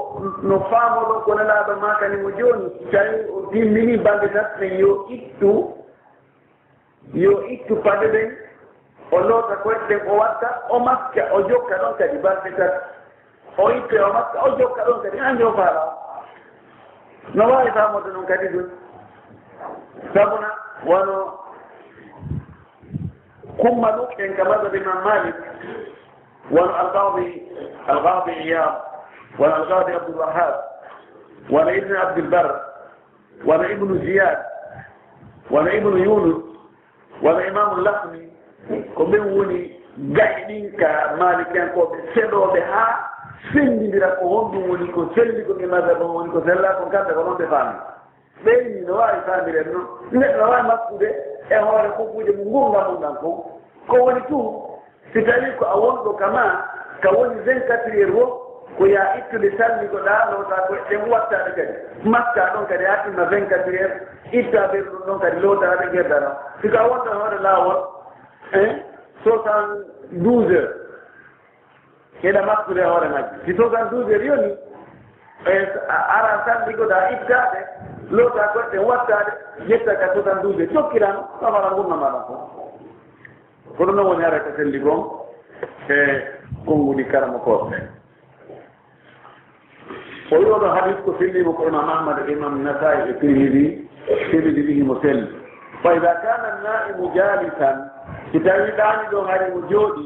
no faamoɗon ko Nelaaɗo maakani mo jooni, tawi o timmini balɗe tati ɗen yo ittu, yo ittu paɗe ɗen, o loota koyɗe ɗen, o watta, o maska, o jokka ɗon kadi balɗe tati. O itte, o makka, o jokka ɗon kadi, hanjo faala. No waawi faamorde non kadi ɗum. Sabuna wano kummalu en ka mazhab Imam Malik, wano Al-Qadi, Al-Qadi Iyad, wano Al-Qadi Abdul Wahhab, wano Ibn Abdul Barr, wano Ibn Ziyad, wano Ibn Yunus, wano Imaamu Laxmi, ko ɓen woni ga'i ɗin ka Maalikiyankooɓe seɗooɓe haa senndindira ko honɗum woni ko selli ko e mazhab on woni ko sellaa kon kamɓe ko non ɓe faami. Ɓe inni no waawi faamiren non. Neɗɗo no waawi makkude e hoore kuuɓuje mum ngurndan mum ɗan fow. Ko woni tun, si tawii ko a wonɗo ka maa, ka woni vingt-quatre heures wo, Ko yaa ittude salligoɗaa, lootaa koy ɗen wattaade kadi. Makka ɗon kadi haa timma vingt-quatre heures, ittaa ɓerɗum ɗon kadi lootaade geddana. Sika wonta hoore laawol, hein, soixante-douze heures. Eɗa makkude hoore majji. Si soixante-douze heures yoni, e a ara salligoɗaa ittaade, lootaa koy ɗen wattaade, ƴetta ka soixante-douze heures, jokkiraa no, kamara ngurndan maa ɗan fof. Ko ɗum noon woni hara ko selli kon e konnguɗi karamokooɓe ɓen. O wi oɗo hadis ko fillimo ko Imam Ahmad, Imam Nasai e Tirmidi, Tirmidi wihi mo selli. Fa ida kana naimu jalisan, si tawi ɗaani ɗon hari mo jooɗi,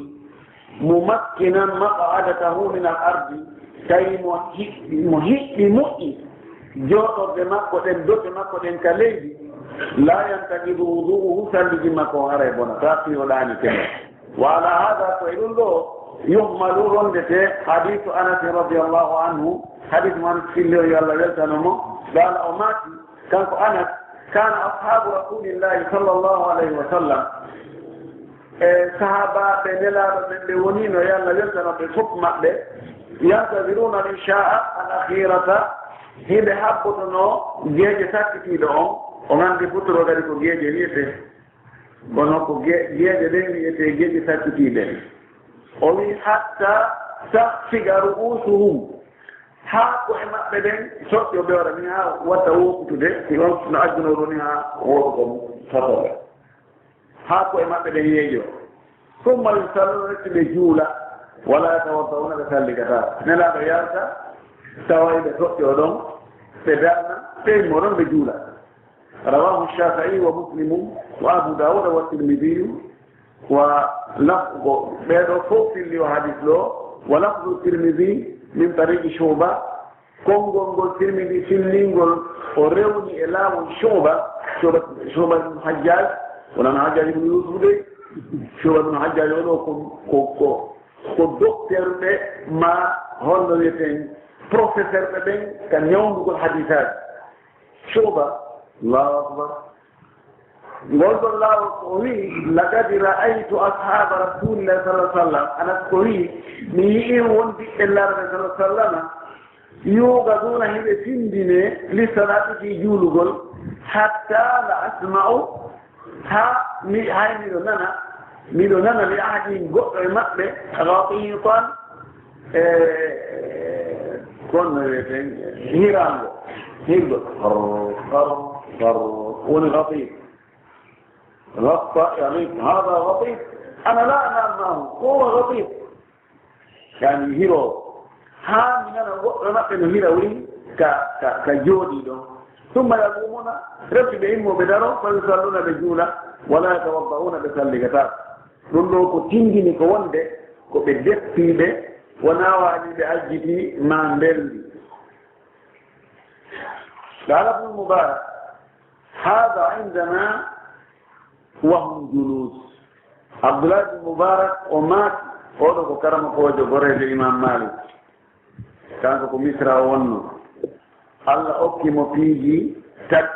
mumakkinan maq'adatahu min al ardi, tawi mo hiɓɓi, mo hiɓɓi moƴƴi jooɗorde makko ɗen, dote makko ɗen ka leydi, la yantaqidu wudu'uhu, salliji makko on haray bona, ta fi o ɗaani kene. Wa ala hada, ko e ɗum ɗo, yuhmalu, rondete hadisu Anas radiyallahu anhu, hadis mo Anas filli o, yo Allah weltano mo, qala, o maaki, kanko Anas, kana ashabu rasulillahi sallallahu alayhi wa sallam, e sahaabaaɓe Nelaaɗo ɓen ɓe wonino, yo Allah weltano ɓe fof maɓɓe, yantaziruna al-isha'a al-akhirata, hiɓe habbotono geeƴe sakkitiiɗo on, o nganndi futuro kadi ko geeƴe wiyete, kono ko ge-, geeƴe ɗen wiyete geeƴe sakkitiiɗe. O wi, hatta takhshi'a ru'usuhum, haa ko'e maɓɓe ɗen soƴƴo ɓe waɗa ni haa watta wookutude, si on no ajjunoo ɗo ni haa wooɗa ko satoɓe. Haa ko'e maɓɓe ɗen yeeƴoo. Summa yusalluna, reti ɓe juula. Wala yatawadda'una, ɓe salligataa. Nelaaɗo yalta, tawa ɓe soƴƴoo ɗon, ɓe darna, ɓe immoo ɗon, ɓe juula. Rawahu Shafi'i wa Muslimun wa Abu Dawud wa Tirmidhi wa laf-, ko ɓee ɗoo fof filli o hadis ɗoo. Wa lafzu Tirmidhi min tariqi Shu'ba. Konngol ngol Tirmidi fillingol, o rewni e laawol Shu'ba, Shu'ba, Shu'ba ibn Hajjaj, wonano Hajjaj ibn Yusuf de. Shu'ba ibn Hajjaj o ɗo ko, ko, ko, ko docteur ɓe ma holno wiyeten professeur ɓe ɓen ka ñawndugol hadisaaji. Shu'ba, Allahu Akbar. Ngol ɗon laawol ko o wi'i, "Laqad ra'aytu ashaaba Rasuulillahi sallallahu alaihi wasallam." Anas ko wi'i, "Mi yi'i wondiɓɓe Nulaaɗo sallallahu alaihi wasallam, yuqaduuna, hiɓe findine, li salaati, fii juulugol, hatta la asma'u, haa mi, hay miɗo nana, miɗo nana, li ahadihim, goɗɗo e maɓɓe, ghaqiitan, e, kono wiyeten hiraango, hirgo, qar, qar, qar, woni ghaqiit." Ghatta, yani, hada ghatit. Ana la anam ma'ahu. Huwa ghatit. Yani, hiro. Haa mi nana goɗɗo maɓɓe no hira woni ka, ka, ka jooɗii ɗon. Summa yaqumuna, refti ɓe immo ɓe daro, fa yusalluna, ɓe juula, wala yatawadda'una, ɓe salligataa. Ɗum ɗo ko tindini ko wonde ko ɓe deppiiɓe, wonaa waali ɓe ajjiti ma mbelndi. Qala Ibnul Mubarak, "Hada indana wa hum julus." Abdullah ibn Mubarak o maaki, oɗo ko karamokoojo goreejo Imam Malik. Kanko ko Misra o wonno. Allah okki mo piiji tati.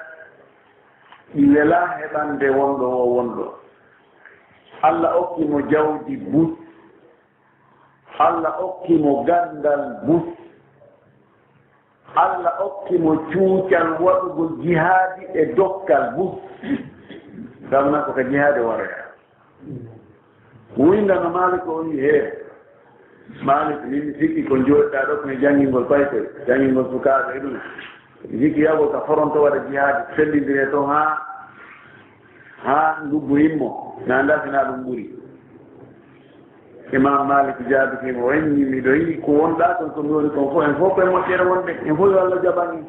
Ɗi welaa heɓande wonɗo o wonɗo. Allah okki mo jawdi bus. Allah okki mo ganndal bus. Allah okki mo cuucal waɗugol jihaadi e dokkal bus. Sabu na ko ka jihaadi waroya. Windano Maalik o wi'i, "Hee, Maalik, min mi sikki ko njooɗiɗaa ɗo ko e janngingol paykoy, janngingol sukaaɓe e ɗum. Mi sikki yahgol ka foronto waɗa jihaadi, fellindire toon haa, haa nduggu yimmo, na anndaa si na ɗum ɓuri." Imam Malik jaabiti mo, o inni, "Miɗo yi'i ko wonɗaa kon, ko mi woni kon fof, en fof koye moƴƴere wonɗen, en fof yo Allah jaɓan en.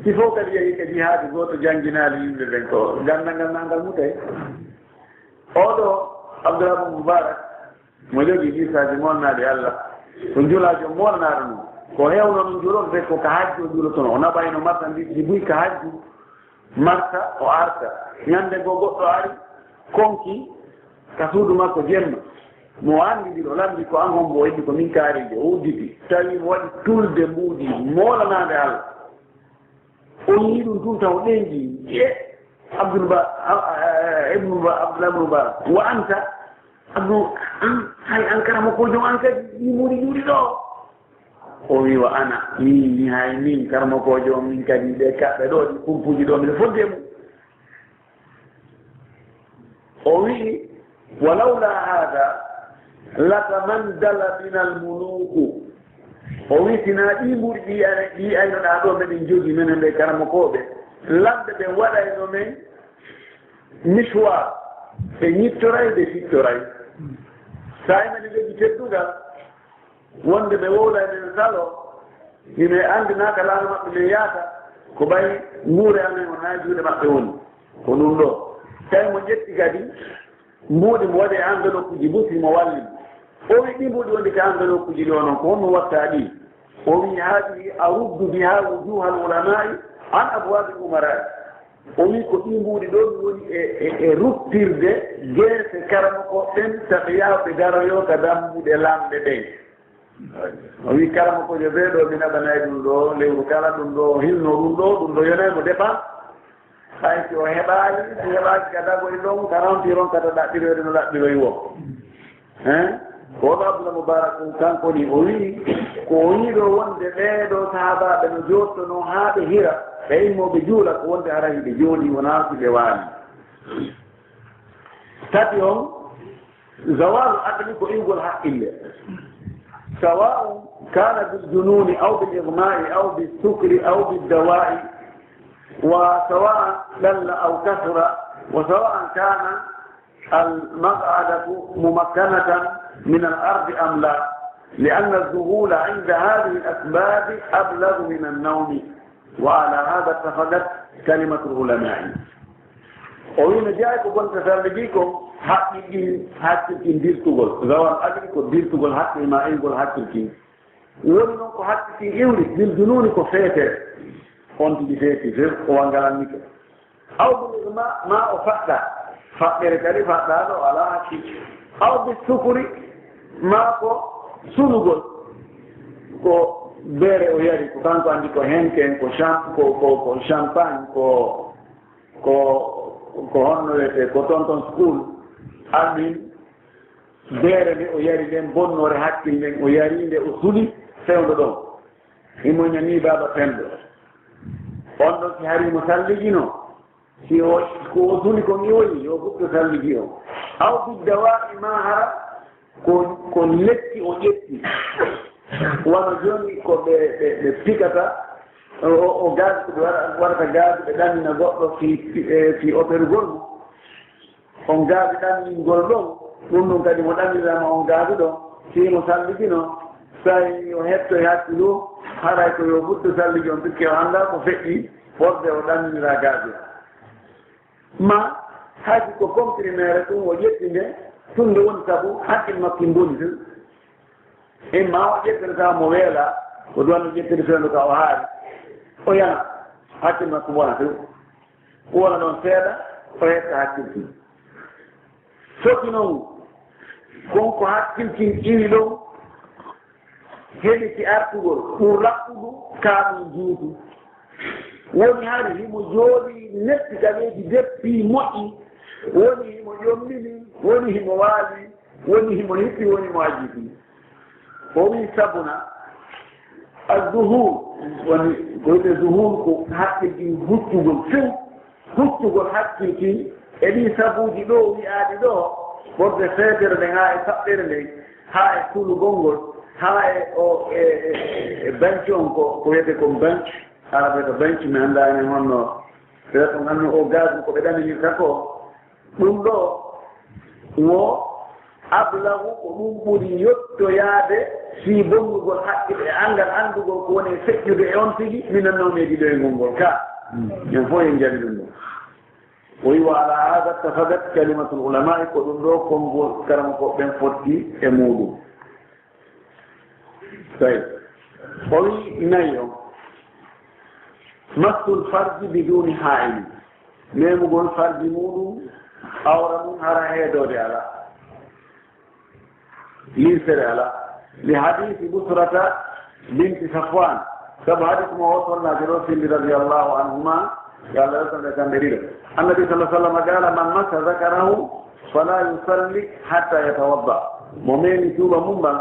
Si fof kadi yahii ka jihaadi gooto jannginaali yimɓe ɓen ko ganndal ngal nangal mutay." Oɗo Abdullah bin Mubarak, mo jogii kisaaji molnaaɗi Allah, ko njulaajo molnaaɗo non. Ko heewno non njulorde ko ka hajju o njulotono, o naɓayno marchandise ji buy ka hajju, marta, o arta. Ñande goo goɗɗo ari, konki ka suudu makko jemma. Mo anndi ɗiɗo, lamndi ko an hombo, o inni ko min kaarijo, o udditi. Tawi mo waɗi tulde mbuuɗi moolanaande Allah. O yii ɗum tun taw ɗenƴi. E Abdul Ba, a, a, Ibnu Ba, Abdullah ibnu Ba, wa anta, Abdu, an, Hay an karamokoojo, an kadi ɗi muri ƴuuri ɗo. O wi, "Wa ana, min, mi hay min karamokoojo on, min kadi ɗe kaɓɓe ɗo, ɗi kumpuji ɗo, miɗo fodde mum." O wi, "Wa lawla hada latamandala bina almuluku." O wi, "Sina ɗi mbuuɗi ɗi ay-, ɗi aynoɗaa ɗo meɗen jogi menen ɓe karamokooɓe, lamɓe ɓe waɗayno men miswar, ɓe ñittoray, ɓe sittoray." Sa imani ɓe jogi teddugal, wonde ɓe wowlay men salo, hino e anndi naa ka laana maɓɓe men yaata, ko ɓay nguure amen o naa e juuɗe maɓɓe woni. Ko ɗum ɗo. Tawi mo ƴetti kadi mbuuɗi mo waɗi e enveloppe uji busi mo walli. O wi, "Ɗi mbuuɗi wonde ka enveloppe uji ɗo noon, ko honno watta ɗi?" O wi, "Hadihi aruddu biha wujuhal ulamai an abwabil umarai." O wi, "Ko ɗi mbuuɗi ɗo mi woni e, e, e ruttirde geese karamoko ɓen, taɓe yaha ɓe daroyo ka dambuɗe lamɓe ɓen." O wi, "Karamokoojo ɓe ɗo, mi naɓanay ɗum ɗo lewru kala, ɗum ɗo o hilno ɗum ɗo, ɗum ɗo yonay mo dépense. Hay si o heɓaali, si heɓaaki ka dagoy ɗon, ka ronti ronkata ɗaɓɓiroyde no ɗaɓɓiroy wo." Hein? Ko ɗo Abdullah Mubarak ɗum kanko ni o wi, ko o yiɗo wonde ɓee ɗo sahaabaaɓe no jooɗtono haa ɓe hira, ɓe immo ɓe juula, ko wonde hara hiɓe jooɗi, wonaa si ɓe waali. Tati on, zawal aqli ko iwgol haqqille. Sawa'un kana bil jununi aw bil igma'i aw bis sukri aw bid dawa'i, wa sawa'an qalla aw kathura, wa sawa'an kana al maq'adatu mumakkanatan min al ardi am la, li anna az-zuhula inda hadhihi al asbab ablaghu min an nawmi. Wa ala hada ittafaqat kalimatul ulama'i. O wi no jeyaa ko bonta salligi kon haqqil ɗin, haqqil ɗin dirtugol. Zawal aqli ko dirtugol haqqil ma iwgol haqqil ɗin. Woni noon ko haqqil ɗin iwri, bil jununi ko feetere. On tigi feeti, few, o wangalannike. Aw bil igma, ma o faɗɗa. Faɗɗere kadi faɗɗaaɗo o alaa haqqil. Aw bis sukri, ma ko sulugol. Ko beere o yari, ko kanko anndi ko henken, ko cham-, ko, ko, ko champagne, ko, ko, ko honno wiyetee, ko tonton school. Almin, beere nde o yari nden, bonnoore haqqil nden, o yari nde, o suli, fewndo ɗon. Himo ñami baaba penɗo. On ɗon si hari mo salligino, si o, ko o suli ko iwoyi, yo fuɗɗo salligi o. Aw bid dawa'i ma hara, ko, ko lekki o ƴetti. Wano jooni ko ɓe, ɓe, ɓe pikata, o, o, o gaz, ko ɓe waɗa, waɗata gaz, ɓe ɗannina goɗɗo fi, fi, eh, fi operugol mo. On gaabi ɗanningol ɗon, ɗum ɗum kadi mo ɗannirama on gaabi ɗon, si mo salligino, so tawi o hetto e hakkilu, haray ko yo fuɗɗo salligi on, pikke o anndaa ko feƴƴi, fodde o ɗannira gaabi on. Ma, hay si ko comprimé ɗum o ƴetti nde, ɗum nde woni sabu hakkil makko mboni tun. Imma o ƴettata mo weela, ko duwanno ƴettude fewndo ka o haari, o yana, hakkil makko bona tun. Wona ɗon seeɗa, o hetta hakkilki. Foti noon, kon ko hakkilki iwi ɗon, heɓi ki artugol, ɗum raɓɓudu, ka ɗum juutu. Woni hari himo jooɗi netti ɗaɓeeji deppi moƴƴi, woni himo ƴommini, woni himo waali, woni himo hippi, woni mo ajjiti. O wi sabuna, az-zuhul, woni ko wiyetee zuhul ko hakkilki huccugol few, huccugol hakkilki e ɗii sabuuji ɗo wi'aaɗi ɗo, fodde feetere nden haa e saɓɓere nden, haa e sulugol ngol, haa e o, e, e, e benci on ko, ko wiyetee ko benci, arabe ko benci, mi anndaa enen honno, peut-être on anndi o gaz ko ɓe ɗaminirta ko, Ɗum ɗo wo ablagu, ko ɗum ɓuri yottoyaade fii bonnugol haqqil e anngal anndugol ko woni e feƴƴude e on tigi, minan nawmi e diɗoyngol ngol ka. Mm. En fof en njaɓi ɗum ɗo. O wi, "Wa ala hada ittafaqat kalimatul ulama'i", ko ɗum ɗo konngol karamokooɓe ɓen fotti e muuɗum. Tawi o wi nayi on, massul farji biduni ha'ili, memugol farji muɗum, awra mum, hara heedoode ala, lirsere ala. Li hadisi Busrata binti Safwan, sabu hadis mo o sonnaajo ɗo findi radiyallahu anhuma, yo Allah weltan ɓe kamɓe ɗiɗo. Annabi sallallahu alaihi wasallam qala, "Man massa zakarahu fala yusalli hatta yatawadda." Mo meemi tuuba mum ban,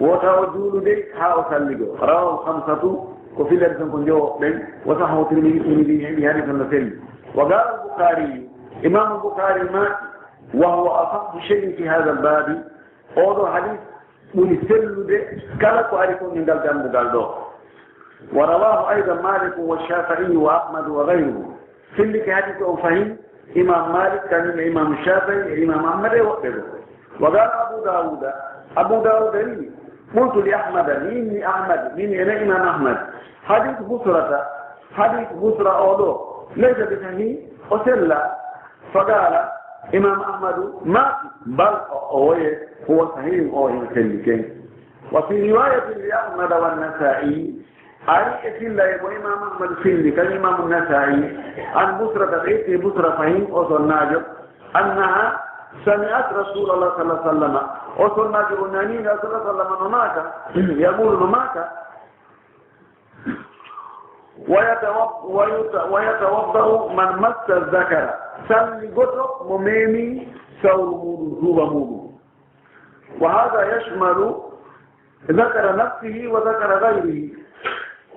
wota o juulude haa o salligo. Rawahu khamsatu, ko fillere ton ko njowo ɓen. Wa sahhahu Tirmidhi, Tirmidhi heɓi hadis on no selli. Wa qala al-Bukhari, Imam Bukhari maaki, wa huwa asahhu shay'in fi hadha al-babi, oo ɗoo hadis ɓuri sellude kala ko ari kon e ngal dambugal ɗoo. Wa rawahu aydan Malik wa Shafi'i wa Ahmad wa ghayruhu. Fillike hadis on fahin Imam Malik, kañum e Imam Shafi'i e Imam Ahmad e woɓɓe goo. Wa qala Abu Dawuda, Abu Dawuda wi'i, qultu li Ahmada, mi inni Ahmad, min ene Imam Ahmad, hadis Busrata, hadis Busra oo ɗoo, laysa bi sahih, o sella. Faqala, Imam Ahmadu maaki, bal, o, o woye, huwa sahih, o hino selli ken. Wa fi riwayatin li Ahmada wa Nasa'i, ari e filla e mo Imam Ahmadu filli, kañum Imam Nasa'i, an Busrata, ɓe itti Busra fahin, o sonnaajo, annaha sami'at Rasulallah sallallahu alaihi wasallam, o sonnaajo o nani Rasul sallallahu alaihi wasallam no maaka, yaqulu no maaka, ويتوض-، ويت-، ويتوضأ من مس الذكر. Salli goto mo meemi sawru muuɗum, tuuba muuɗum. وهذا يشمل ذكر نفسه وذكر غيره.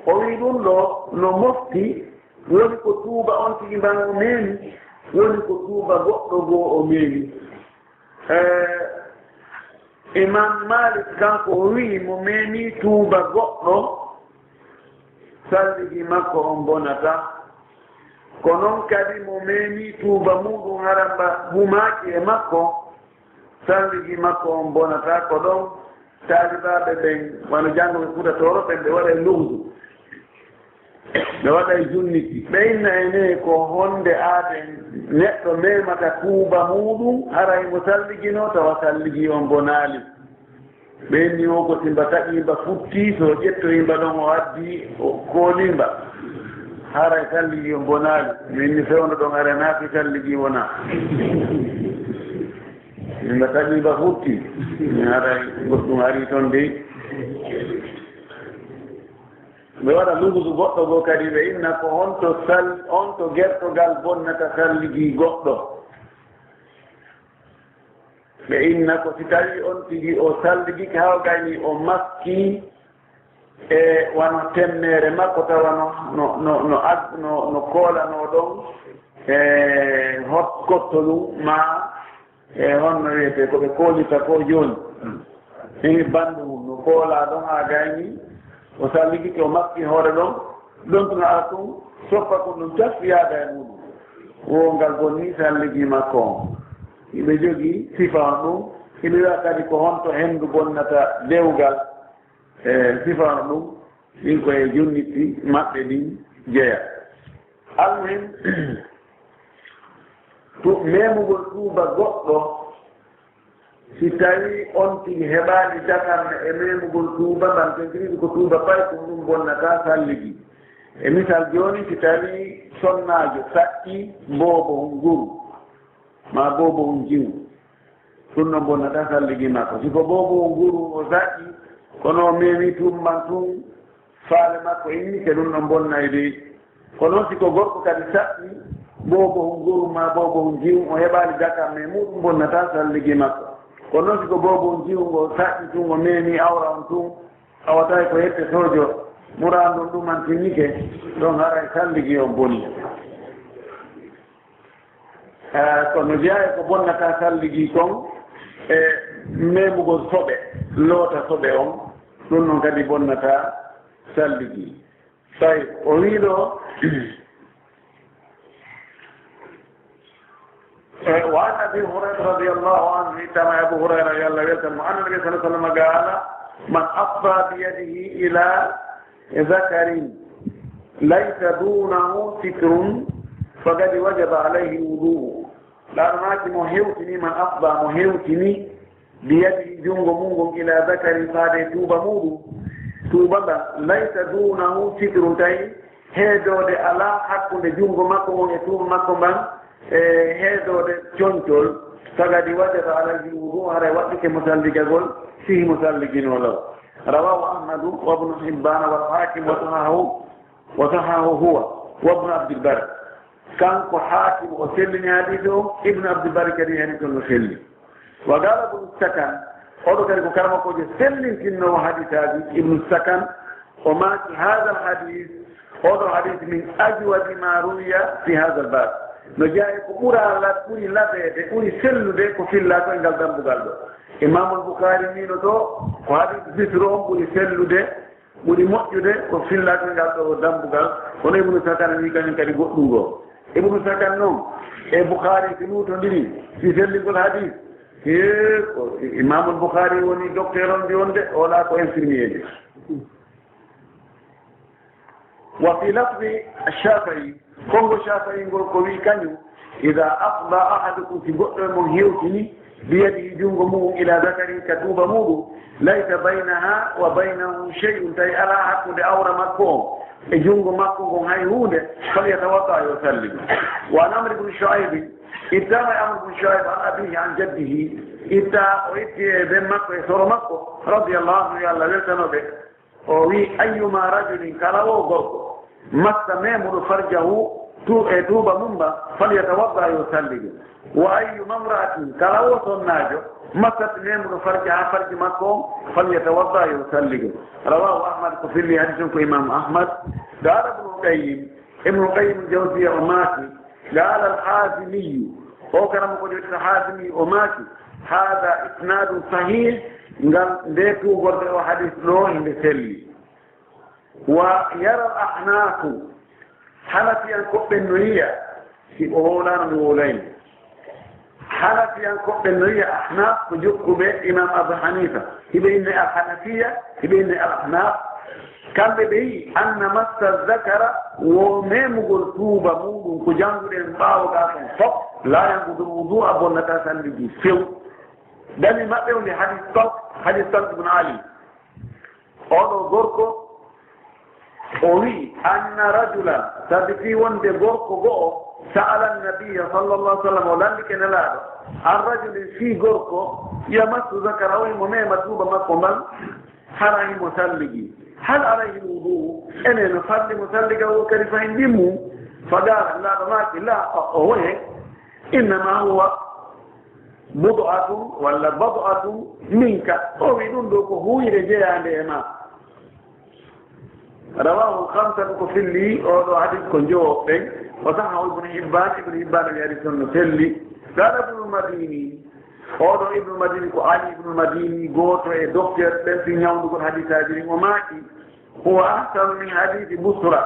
O wi'i ɗum ɗoo no mofti, woni ko tuuba on tigi mban o meemi, woni ko tuuba goɗɗo goo o meemi. Eh, Imam Malik kanko o wi'i mo meemi tuuba goɗɗo, salligi makko on bonataa. Ko non kadi mo meemi tuuba muuɗum hara mba humaaki e makko, salligi makko on bonataa. Ko ɗon taalibaaɓe ɓen, wano janngo ɓe Fuuta Tooro ɓen, ɓe waɗay luxdu. Ɓe waɗay junniti. Ɓe inna ene ko honde aaden neɗɗo memata tuuba muuɗum, haray mo salliginoo tawa salligi on bonaali. Ɓe inni o ko si mba taƴi mba futti, so o ƴettoyi mba ɗon o addi, o kooli mba. Haray salligi on bonaali. Min ni fewndo ɗon haray naati salligi wona. Min mba taƴi mba futti. Min haray goɗɗum ari ton dey. Ɓe waɗa luxusu goɗɗo goo kadi, ɓe inna ko honto sal-, honto gertogal bonnata salligi goɗɗo. Ɓe inna ko si tawi on tigi o salligike haa o gayni o maski e wano temmeere makko tawa no, no, no, no ag-, no, no koolanoo ɗon e hot-, kotto ɗum maa e honno wiyetee ko ɓe koolita ko jooni. Hini bandu mum no koolaa ɗon haa gayni, o salligike, o maski hoore ɗon, ɗon tun ara tun, soppa ko ɗum tas yaada e muɗum. Wo ngal bonni salligi makko on. Hiɓe jogii sifa on ɗum, hiɓe wi'a kadi ko honto hendu bonnata dewgal, e sifa on ɗum, ɗin ko e jonniti maɓɓe ɗin jeya. Almuhim, tu-, memugol tuuba goɗɗo, si tawi on tigi heɓaali dakarne e memugol tuuba, mban tenkiridi ko tuuba pay, ko ɗum bonnata salligi. E misal jooni, si tawi sonnaajo saƴƴi boobo nguru, maa boobo njiwu, ɗum ɗon bonnataa salligi makko. Si ko boobo nguru o saƴƴi, kono o memi tumban tun, faale makko immike, ɗum ɗon bonnay dey. Kono si ko gorko kadi saƴƴi boobo nguru maa boobo njiwu, o heɓaali dakar, mais muɗum bonnataa salligi makko. Kono si ko boobo njiwu ngo saƴƴi tun, o memi awra on tun, awa tawi ko yette sojo, muraadu ɗum an timmike, ɗon haray salligi on bonni. Eh, kono jeyaa e ko bonnata salligi kon, e memugol soɓe, loota soɓe on, ɗum non kadi bonnata salligi. Tawi o wii ɗo, eh, wa an Abi Hurayra radiyallahu anhu, ittama e Abu Hurayra, yo Allah weltan mo, anna Nabi sallallahu alaihi wasallam qaala, man afda bi yadihi ila zakarin laysa dunahu sitrun, faqad wajaba alayhi wudu'u. Laaranaaki mo hewtini, man afda, mo hewtini, biyadihi, junngo mum ngon, ila zakarin, faade tuuba muuɗum. Tuuba ngan, laysa dunahu sitrun, tawi heedoode alaa hakkunde junngo makko ngon e tuuba makko mban, e heedoode coñcol, faqad wajaba alayhi wudu'u, haray waɗɗike mo salligagol, sihi mo salliginoo law. Rawahu Ahmadu wa Ibnu Hibbana wal Hakim wa sahahu, wa sahahu huwa wa Ibnu Abdil Barr. Kanko Hakim o sellini hadiis o, Ibnu Abdil Barr kadi hadiis on no selli. Wa qala Ibnu Sakan, Oɗo kadi ko karamokoojo sellintinnowo hadisaaji, Ibnu Sakan, o maaki, "Haadal hadis, oɗo hadis min ajwadi ma ruwiya fi haadal baab." No jeyaa e ko ɓura la-, ɓuri laɓeede, ɓuri sellude ko fillaa ko e ngal dambugal ɗo. Imaamul Bukhaari miino to, ko hadis Bisru on ɓuri sellude, ɓuri moƴƴude ko fillaa ko e ngal ɗo dambugal. Kono Ibnu Sakan wi kañum kadi goɗɗum goo. Ibnu Sakan noon e Bukhaari si luutondiri, si sellingol hadis, he, ko Imaamul Bukhaari woni docteur on ndi on de, o alaa ko infirmier de. Wa fi lafzi Shafi'i, konngo Shafi'i ngol ko wi kañum, "Idha afda ahadukum," si goɗɗo e mon hewtini, "biyadihi," junngo mu'um, "ila dhakarihi," ka tuuba muɗum, "laysa baynaha wa baynahu shay'un," tawi alaa hakkunde awra makko on e junngo makko ngon hay huunde, "falyatawadda," yo salligo. Wa an Amr ibn Shu'ayb, itta ma Amr ibn Shu'ayb an abihi an jaddihi, itta o itti e ben makko e soro makko, radiyallahu anhu, yo Allah weltano ɓe. O wi, "Ayyuma rajulin," kala wo gorko, "massa memuɗo farjahu," tu-, e tuuba mum ba, "falyatawadda," yo salligo. "Wa ayyuma imra'atin," kala wo sonnaajo, "massat," memuɗo, "farjaha," farji makko on, "falyatawadda," yo salligo. Rawahu Ahmad, ko filli hadis on ko Imaamu Ahmad. Qala Ibnul Qayyim, Ibnul Qayyim Jawziya o maaki, Qaala al-Haazimiyu, o karamokoojo wiyetee Haazimi, o maaki, "Haadha isnaadun sahiih," ngal, nde tuugorde o hadis ɗo, nde selli. Wa yara al-Ahnaafu, Hanafiyankooɓe ɓen no yiya, si o wowlaano mi wowlayno. Hanafiyankooɓe ɓen no yiya, Ahnaaf ko jokkuɓe Imaam Abu Haniifa. Hiɓe inne al-Hanafiya, hiɓe inne al-Ahnaaf. Kamɓe ɓe yi'i, "Anna massa zakara," wo memugol tuuba muɗum ko jannguɗen ɓaawo gaa kon fof, "laa yanqudul wudu'a," bonnataa salligi few. Dalil maɓɓe on nde hadis Talq, hadis Talq ibn Ali. Oɗo gorko, o wi'i, "Anna rajulan," sabi fii wonde gorko go'o, "sa'ala nabiyya sallallahu alaihi wasallam," o lanndike Nelaaɗo, "an rajulin," fii gorko, "yamassu zakarahu," himo mema tuuba makko mban, hara himo salligi. "Hal alayhi wudu'u?" Ene no falli mo salliga o kadi fahin ɗimmu? Fa qaala, Nelaaɗo maaki, "Laa," o, o woye, "innama huwa bud'atun walla bad'atun minka." O wi ɗum ɗo ko huuyre jeyaande e ma. Rawahu khamsatu, ko filli oɗo hadis ko jowo ɓen. O sahahu Ibn Hibban, Ibn Hibban wi hadis on no selli. Qala Ibnul Madini, oɗo Ibnul Madini ko Ali Ibnul Madini, gooto e docteur ɓen fi ñawndugol hadisaaji ɗin, o maaki, "Huwa ahsanu min hadisi Busra."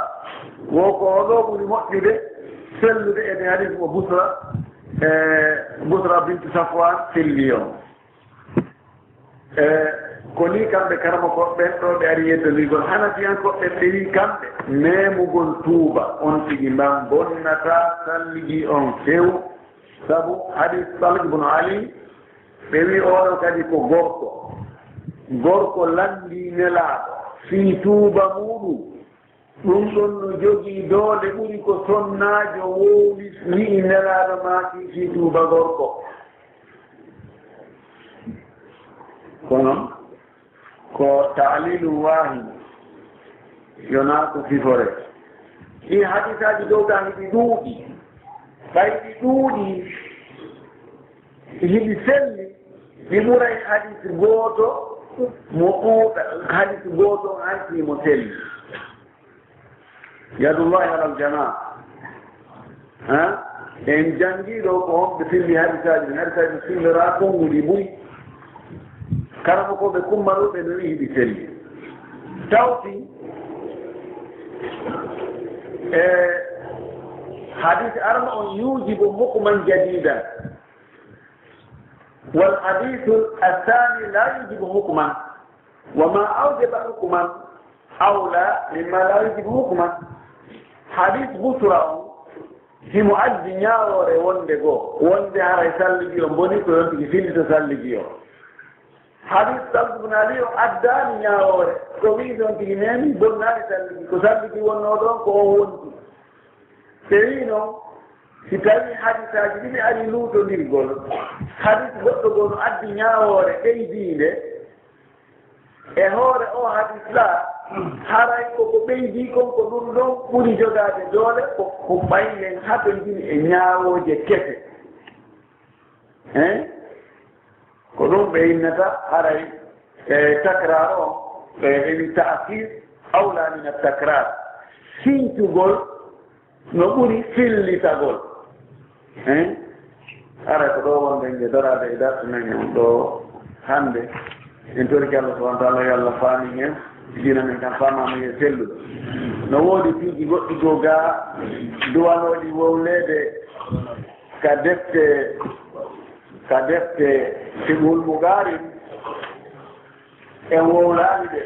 Wo ko o ɗo ɓuri moƴƴude, sellude e nde hadis mo Busra, e Busra bintu Safwan filli on. E ko ni kamɓe karamokooɓe ɓen ɗo ɓe ari yeddondirgol Hanafiyankooɓe ɓe wi kamɓe, memugol tuuba on tigi mban bonnataa salligi on few. Sabu hadis Talq ibn Ali, ɓe wi oɗo kadi ko gorko. Gorko lanndii Nelaaɗo fii tuuba muɗum. Ɗum ɗon no jogii doole ɓuri ko sonnaajo wowli wi'i Nelaaɗo maaki fii tuuba gorko. Kono ko ta'liilu waahi, yonaa ko sifore. Ɗii hadisaaji dow gaa hiɗi ɗuuɗi. Ɓay ɗi ɗuuɗi, hiɗi selli, ɗi ɓuray hadis gooto mo ɗuuɗa, hadis gooto hanti mo selli. Yadullahi alal jamaa. Ha? En janngii ɗo ko honɓe filli hadisaaji ɗin. Hadisaaji ɗin filloraa konguɗi buy. Karamokooɓe kummaruɓe no wi'i ɗi selli. Tawti e hadis arano on yuujibu hukman jadidan. Wal hadisul athani la yujibu hukman. Wa ma awjaba hukman awla mimma la yujibu hukman. Hadis Busra on, himo addi ñaawoore wonde goo, wonde haray salligi on boni ko yon tigi fillito salligi on. Hadis Talq ibn Ali on addaani ñaawoore, ko wi'i on tigi neemi bonnaani salligi, ko salligi wonnoo ɗon ko on wonti. Ɓe wi'i non, si tawii hadisaaji ɗiɗi ari luutondirgol, hadis goɗɗo goo no addi ñaawoore ɓeydiinde, e hoore oo hadis ɗaa, haray ko ko ɓeydii kon, ko ɗum ɗon ɓuri jogaade doole, ko, ko ɓaylen hatonjini e ñaawooje kese. Hein? Ko ɗum ɓe innata haray e takrar o, ɓe eni ta'khir awla min at-takrar. Sincugol no ɓuri fillitagol. Hein? Haray ko ɗo wonde nge daraade e darsu men on ɗo hannde. En torike Allah subhanahu wa ta'ala, yo Allah faamin en, diina men kan faamaama yo sellude. No woodi piiji goɗɗi goo gaa duwanooɗi wowleede ka defte, ka defte Fiqhul Muqaarin, en wowlaani ɗe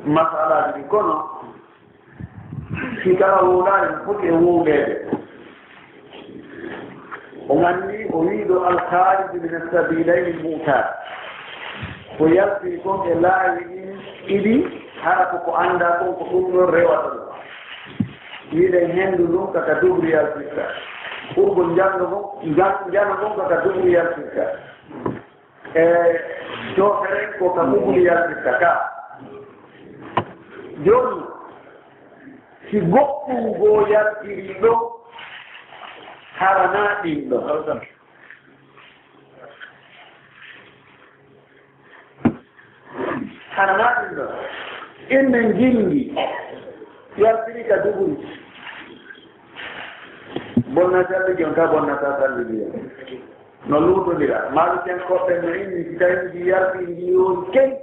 masalaaji ɗi, kono si kala wowlaani no foti e wowleede. O anndi, o wii ɗo, al-kharij min as-sabilayni al-mu'tad, ko yaltiri kon e laawi ɗin ɗiɗi, hara ko ko anndaa kon ko ɗum ɗon rewata ɗum. Yiɗen henndu ndun ka ka dubri yaltirta. Ɓurgol njano ngon, njan-, njano ngon ka ka dubri yaltirta. E joofere ko ka ɓubuli yaltirta ka. Jooni, si goɗɗum goo yaltiri ɗo, hara na ɗin ɗo. Hara na ɗin ɗo. Inne njinndi yaltiri ka duburi. Bonna salligi on ka bonnata salligi on. No luutondira. Maalu ten koɗɗen no inni, si tawi ndi yalti, ndi yoori key,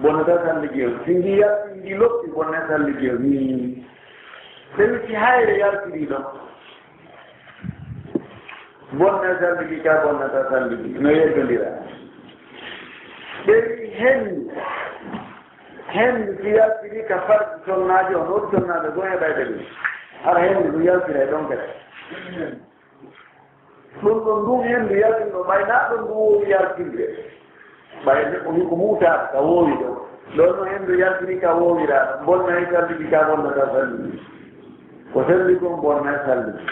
bonnata salligi on. Si ndi yalti, ndi loppi, bonna salligi on. Nii. Tawi si hayre yaltiri ɗon, bonna salligi ka bonnata salligi. No yeddondira. Tawi henndu, henndu si yaltiri ka farji sonnaajo on, woodi sonnaaɓe goo heɓayɓe ɗum. Hara henndu ɗum yaltiray ɗon kadi. Ɗum ɗon ndun henndu yaltinɗo, ɓay naa ɗon ndu woowi yaltinde. Ɓay ne ko, ko muutaaka ka woowi ɗon. Ɗon no henndu yaltini ka woowiraaka. Bonna e salligi ka bonnata salligi. Ko selli kon bonna e salligi.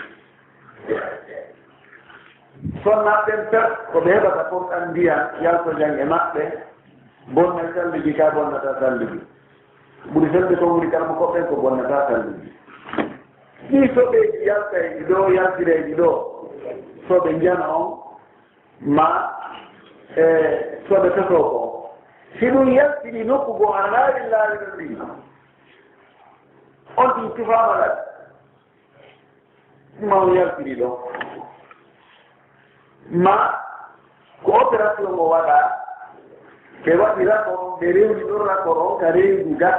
Sonnaaɓe ɓen pet ko ɓe heɓata kon ɗan ndiyan yalto jan e maɓɓe. Bonna e salligi ka bonnata salligi. Ɓuri selli kon woni kala mo koɓɓen ko bonnata salligi. Ɗii soɓeeji yaltayɗi ɗoo, yaltirayɗi ɗoo, soɓe njano on, ma, e, soɓe totoo ko. Si ɗum yaltiri nokku goo, hara laawi laawi ɗum ɗi. On ɗum tufaama laawi. Ɗum on yaltiri ɗoo. Ma, ko opération mo waɗaa, ɓe waɗi rapport, ɓe rewni ɗon rapport on ka reedu ga,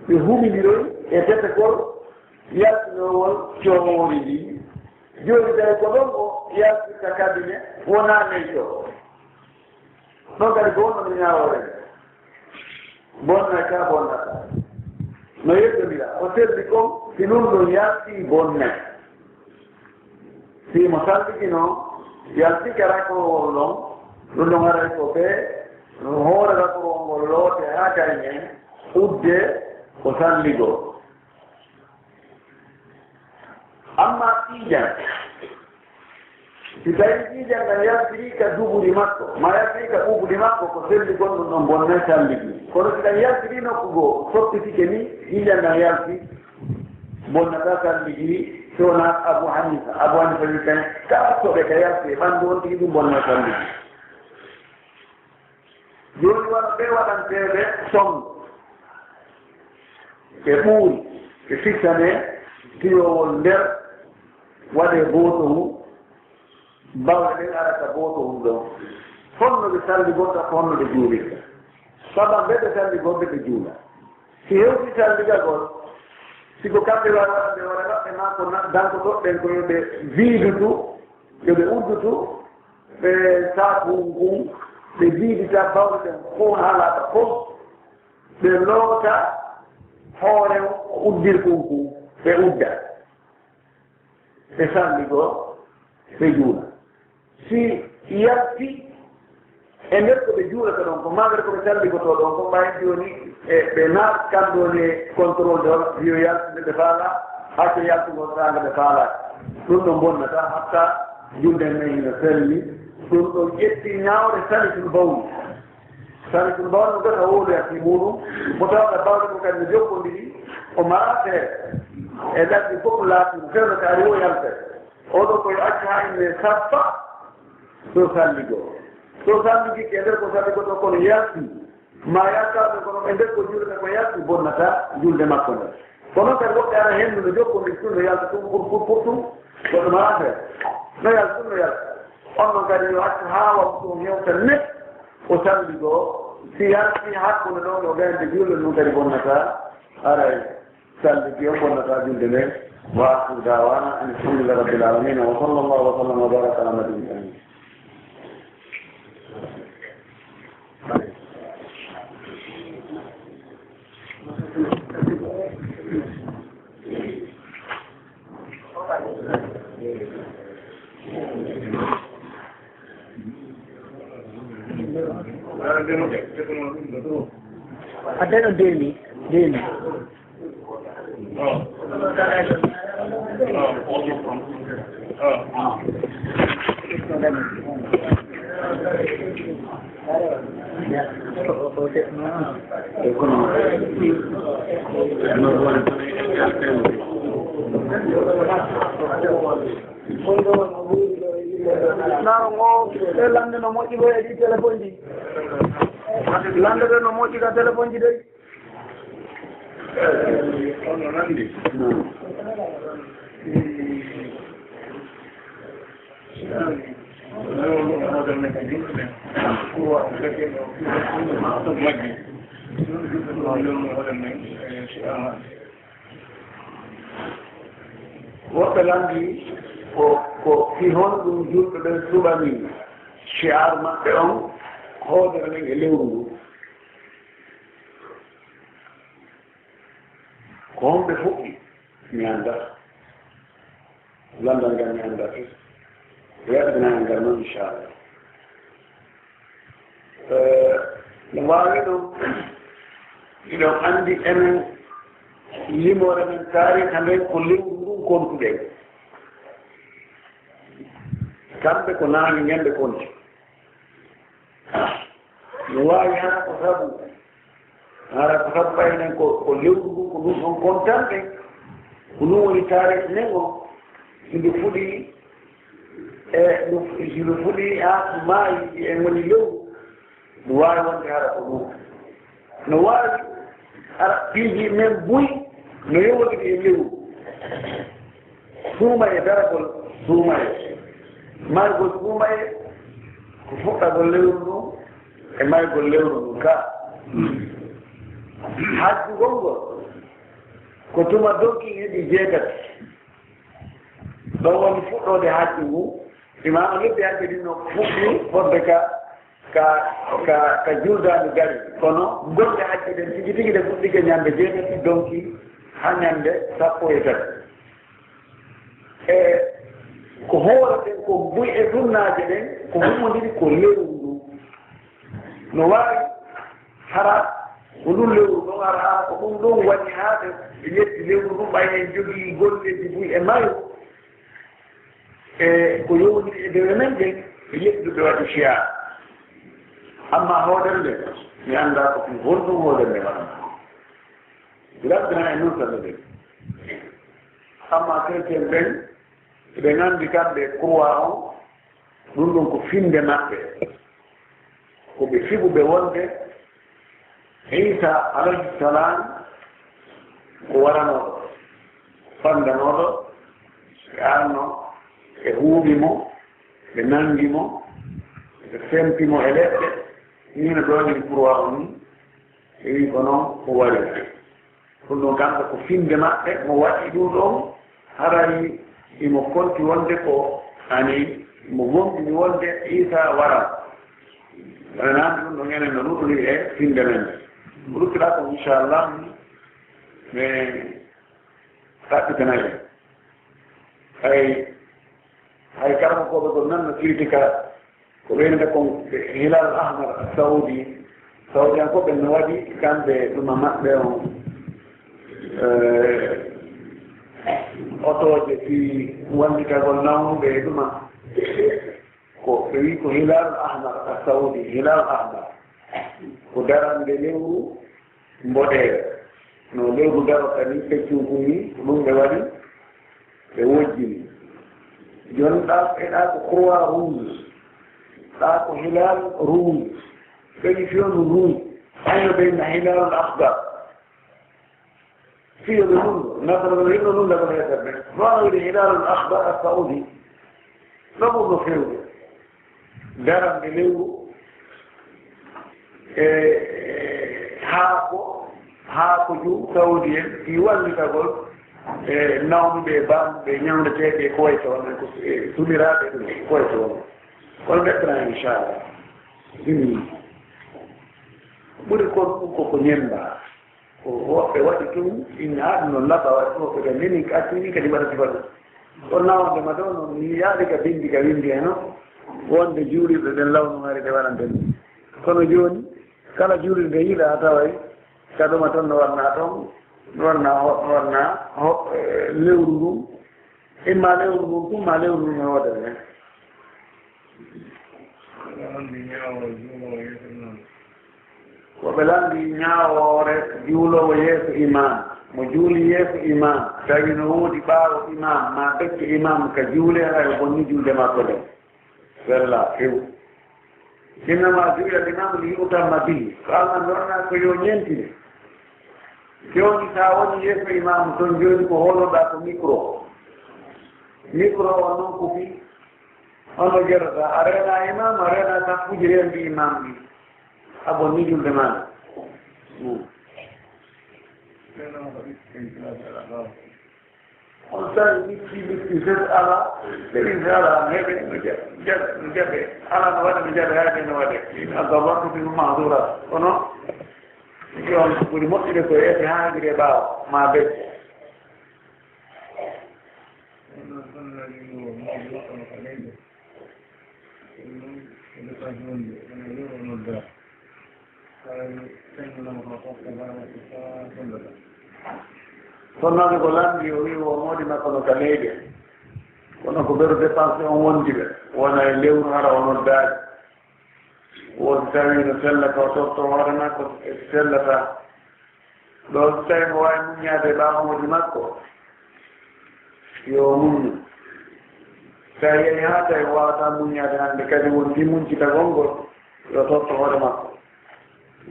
ɓe humindiroy e defegol yaltinoowol coowoori ndin. Jooni tawi ko ɗon o yaltirta cabinet, wonaa leydi o. Ɗon kadi ko wonno mi ñaawoore. Bonna ka bonnata. No yeddondira. O selli kon, si ɗum ɗum yalti bonnay. Si mo salligi non, yalti ka rakorowol ɗon, ɗum ɗon haray ko ɓe hoore rakorowol ngol loote haa gayne, udde, o salligoo. Amma ƴiiƴan, si tawii ƴiiƴan ɗan yaltirii ka duburi makko, maa yaltirii ka ɓuuɓri makko, ko selli kon ɗum ɗon bonnay salligi. Kono si ɗan yaltirii nokku goo, soppitike ni, ƴiiƴan ɗan yalti, bonnata salligi, si wonaa Abu Hanifa. Abu Hanifa wi kan, kala soɓe ka yalti e ɓanndu on tigi ɗum bonnay salligi. Jooni wano ɓe waɗanteeɓe sonngo, ɓe ɓuuri, ɓe fittanee tiyoowol nder, waɗee bootowu, bawɗe ɗen ara ka bootowu ɗon. Honno ɓe salligorta, ko honno ɓe juulirta? Saban ɓe ɓe salligorɓe ɓe juula. Si hewti salligagol, si ko kamɓe waɗa waɗande hoore maɓɓe, maa ko na-, danko toɗɗen ko yo ɓe viidutu, yo ɓe uddutu, ɓe saaku ngun, ɓe viidita bawɗe ɗen fof haa laaɓa fof, ɓe loota hoore uddirkun kun, ɓe udda. Ɓe salligoo, ɓe juula. Si yalti e nder ko ɓe juulata ɗon, ko maa nder ko ɓe salligotoo ɗon, ko ɓay jooni e ɓe naat kan ɗoon e contrôle de, yo yaltu nde ɓe faalaa, haa ko yaltugol saanga ɓe faalaaka. Ɗum ɗon bonnata hatta julde men hino selli. Ɗum ɗon ƴetti ñaawre salisul bawli. Salisul bawli no gasa wowloyat e muɗum, mo tawata bawɗe mum kadi no jokkondiri, o mara feere. E ɗaɗi fof laati, feere no ka ari o yalta. Oɗo ko yo accu haa inne sappa, So salligo. So salligike e nder ko salligoto kono yalti, ma yaltaano kono e nder ko juulata ko yalti bonnata julde makko nde. Kono kadi woɓɓe ara henndu no jokkondir tun no yalta tun pour pour pour tun, goɗɗo mara affaire. No yalta tun no yalta. On non kadi yo accu haa waktu o hewta net o salligo. Si yalti hakkunde ɗon o gayande julde ɗum kadi bonnata aray. Salli ki on bonnata julde nden. Wa akhiru da'wana an alhamdulillahi rabbil alamin. Wa sallallahu wa sallam wa baraka ala nabiyyina. Adde ɗon demi, demi. Naro ngo, e lande no moƴƴi ɗo e ɗi téléphone ji. Lande ɗo no moƴƴi ka téléphone ji dey. Woɓɓe lanndii ko, ko fii honɗum julɓe ɓen suɓanii shi'ar maɓɓe on, hoodere nden e lewru ndun. Ko honɓe fuɗɗi? Mi anndaa. Lanndal ngal mi anndaa fes. Ko yaaɓitinaa ngal noon, inchallah. Eh, no waawi ɗum, hiɗon anndi enen limoore men taariika nden ko lewru ndun kontuɗen. Kamɓe ko naange ngen ɓe konti. No waawi hara ko sabu, hara ko sabu ɓay enen ko, ko lewru ndun, ko ɗum ɗon kontanɗe, ko ɗum woni taariika nden on. Si ndu fuɗi, e, ndu, si ndu fuɗi haa maayi, en woni lewru, no waawi wonde hara ko ɗum. No waawi hara piiji men buy no yowondiri e lewru. Suumaye, daragol suumaye, maygol suumaye, ko fuɗɗagol lewru ndun e maygol lewru ndun ka. Hajjugol ngol ko tuma donki heɓi jeetati. Ɗon woni fuɗɗoode hajju ngun. Imaama lebbi hajji ɗin no fuɗɗi fodde ka, ka, ka, ka juldaani gari. Kono golle hajji ɗen tigi tigi ɗe fuɗɗike ñande jeetati, donki haa ñande sappo e tati. E ko hooreten ko buy e sunnaaje ɗen, ko hummondiri ko lewru ndu. No waawi hara ko ndun lewru ɗon, hara, hara ko ɗum ɗon waɗi haa ɓe yetti lewru ndu, ɓay en jogii golleeji buy e mayru. E ko yowondiri e dewe men ɗen, ɓe yetti ɗum ɓe waɗi shi'ar. Amma hoodere nden, mi anndaa ko fii honɗum hoodere nden waɗata. Ngardiraa e non salle nden. Amma chrétien ɓen, eɓen anndi kamɓe croix on, ɗum ɗum ko finnde maɓɓe. Ko ɓe fiɓuɓe wonde Iisa alayhi salam ko waranooɗo, fanndanooɗo, ɓe arno, ɓe huuɓi mo, ɓe nanngi mo, ɓe fempi mo e leɗɗe, nii no ɗoonin croix on nii, ɓe wii ko noon o wari. Ɗum ɗon kamɓe ko finnde maɓɓe, mo waɗi ɗum ɗon, haray imo konti wonde ko ani, mo gomɗini wonde Iisa waran. Wona naamndi ɗum ɗon enen no ɗuuɗiri e finnde men nde. Ko ɗuttiraa kon, inchallah, mi ɗaɓɓitanay en. Hay, hay karamokooɓe gol nan no critika ko ɓeynata kon ɓe Hilal Ahmar Saudi, Saudiyankooɓe no waɗi kamɓe ɗuma maɓɓe on, eh, otooje fii wallitagol nawnuɓe e ɗuma. Ko ɓe wii ko Hilal Ahmar Saudi, Hilal Ahmar. Ko darannde lewru mboɗeere. No lewru darata ni, feccunku ni, ko ɗum ɓe waɗi, ɓe wojjini. Jooni ɗa, eɗa ko Croix Rouge. Ɓaa ko Hilal Rouge. Ɓe wi'i fewndo Rouge. Ayno ɓe inna Hilalul Akhdar. Fiyoɓe ɗum, nasara ɓe inno ɗum daga heeferɓe. Ɗo no wi'de Hilalul Akhdar As-Saudi. No ɓurno fewde. Darande lewru. E, e, haako, haako ju Saudi en, ɗi wallitagol, e, nawnuɓe e bamɓe, ñawndeteeɓe e ko wayi toon, e ko, e, suɓiraaɓe ɗum, ko wayi toon. Kono ɓe tan, inchallah. Ɗum ɓuri kon ɗum koko ñemmba. Ko woɓɓe waɗi ɗum, inna ɗum no laɓa waɗi ɗum, woɓɓe kadi nini, acci ni kadi mbaɗa sifa ɗum. Kono nawande ma ɗo, no mi yaadi ka bindi ka windi heno, wonde juulirɗe ɗen lawnu hari ɗe waɗante ni. Kono jooni, kala juulirde yiɗa a taway, ka ɗuma toon no wanna toon, no wanna ho-, no wanna ho-, eh, lewru ndun, imma lewru ndun tun, ma lewru ndun e hoodere nden. Ko ɓe lanndi ñaawoore juuloowo yeeso imaam, mo juuli yeeso imaam, tawi no woodi ɓaawo imaam, ma becce imaam ka juule, hay o bonni juulde makko nden. Wella few. Innama ju'ila al-imaamu li yu'tamma bihi. Ko Allah mi wonna ko yo ñeentine. Jooni, so a woni yeeso imaamu toon, jooni ko hooloɗaa ko micro. Micro on noon ko fii, hono jeɗoɗaa, a reenaa imaamu, a reenaa saffuuji reenɗi imaamu ɗi. A bonnii julde maa nde. Hmm. On tawi mitti, mitti, fes alaa, fes alaa, heɓe no jaɓe, jaɓe, no jaɓe. Alaa no waɗa, no jaɓe, haa no waɗe. Inna dabartu bihim mahzura. Kono, ɗum ko ɓuri moƴƴude ko yeeso haa haɓire ɓaawo, ma becce. Sonnaajo ko lanndi, o wi'i wo moodi makko no ka leyɗe. Kono ko ɓeru dépense on wondi ɓe. Wona e lewru hara o noddaali. Won tawi no sella ka o totto hoore makko e sellata. Ɗo so tawi mo waawi muññaade e ɓaawo moodi makko, yo o muññu. So a yehi haa tawi o waawataa muññaade hannde, kadi wonti muñcitagol ngol, yo o totto hoore makko.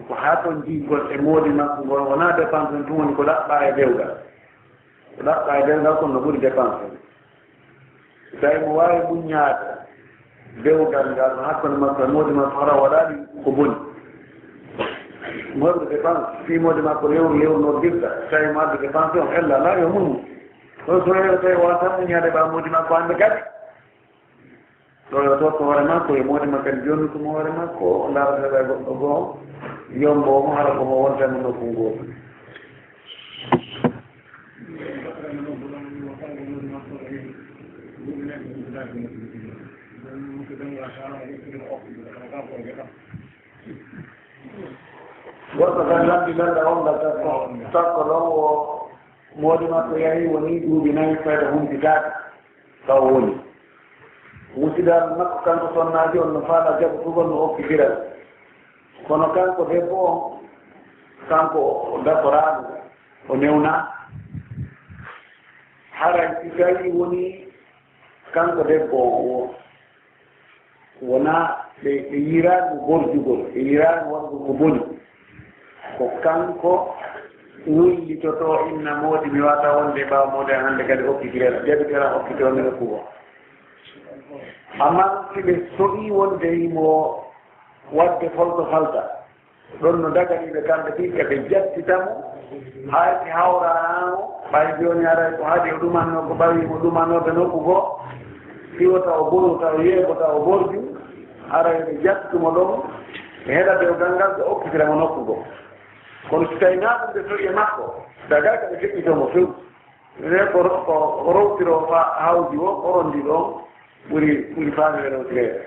Ko haa toon jiyngol e moodi makko ngol, wonaa dépense on tun woni ko ɗaɓɓaa e dewgal. Ko ɗaɓɓaa e dewgal kon no ɓuri dépense on. Tawi mo waawi muññaade dewgal ngal no hakkunde makko e moodi makko, hara waɗaali ko boni. Mo heɓde dépense, fii moodi makko lewru, lewru noddirta, tawi mo addi dépense on, ella alaa yo muññu. Kono so tawi o waawataa muññaade ɓaa moodi makko hannde kadi, ɗo yo totto hoore makko, e moodi makko kadi, jonnutu mo hoore makko, o ndaarata e goɗɗo goo, yombo mo, hara ko mo wonta mo nokku ngootu. Goɗɗo kan lamndi lalla on ngal takko, takko ɗon o moodi makko yahi woni duuɓi nayi fayda humpitaaka ka o woni. Musidal makko kanko sonnaajo on no faala jaɓotugol no okkidiral. Kono kanko debbo on, kanko o dakoraano, o newna. Haray si tawi woni kanko debbo on o, wonaa ɓe, ɓe yiiraani mo borjugol, ɓe yiiraani mo waɗugol ko boni. Ko kanko wullitotoo inna moodi, mi waawataa wonde e ɓaawo moodi an hannde kadi okkitire, jaɓitira okkitoo mi nokku goo. Ammaa si ɓe soɓii wonde himo waɗde folto falta, ɗon no daganii ɓe kamɓe ɓiɓɓe, ɓe jattita mo, hay si hawraano, ɓay jooni aray ko haɗi o ɗumannoo ko ɓawi mo ɗumanorde nokku goo, si wota o boru, ta o yeebo, ta o borju, aray ɓe jattu mo ɗon, ɓe heɗa dewgal ngal, ɓe okkitira mo nokku goo. Kono si tawi naa ɗum ɓe soɓi e makko, dagay ka ɓe feƴƴitoo mo few. Nden ko ro-, ko rowtiroo fa hawdi o, ko rondi ɗon, ɓuri, ɓuri faamde rewtireede.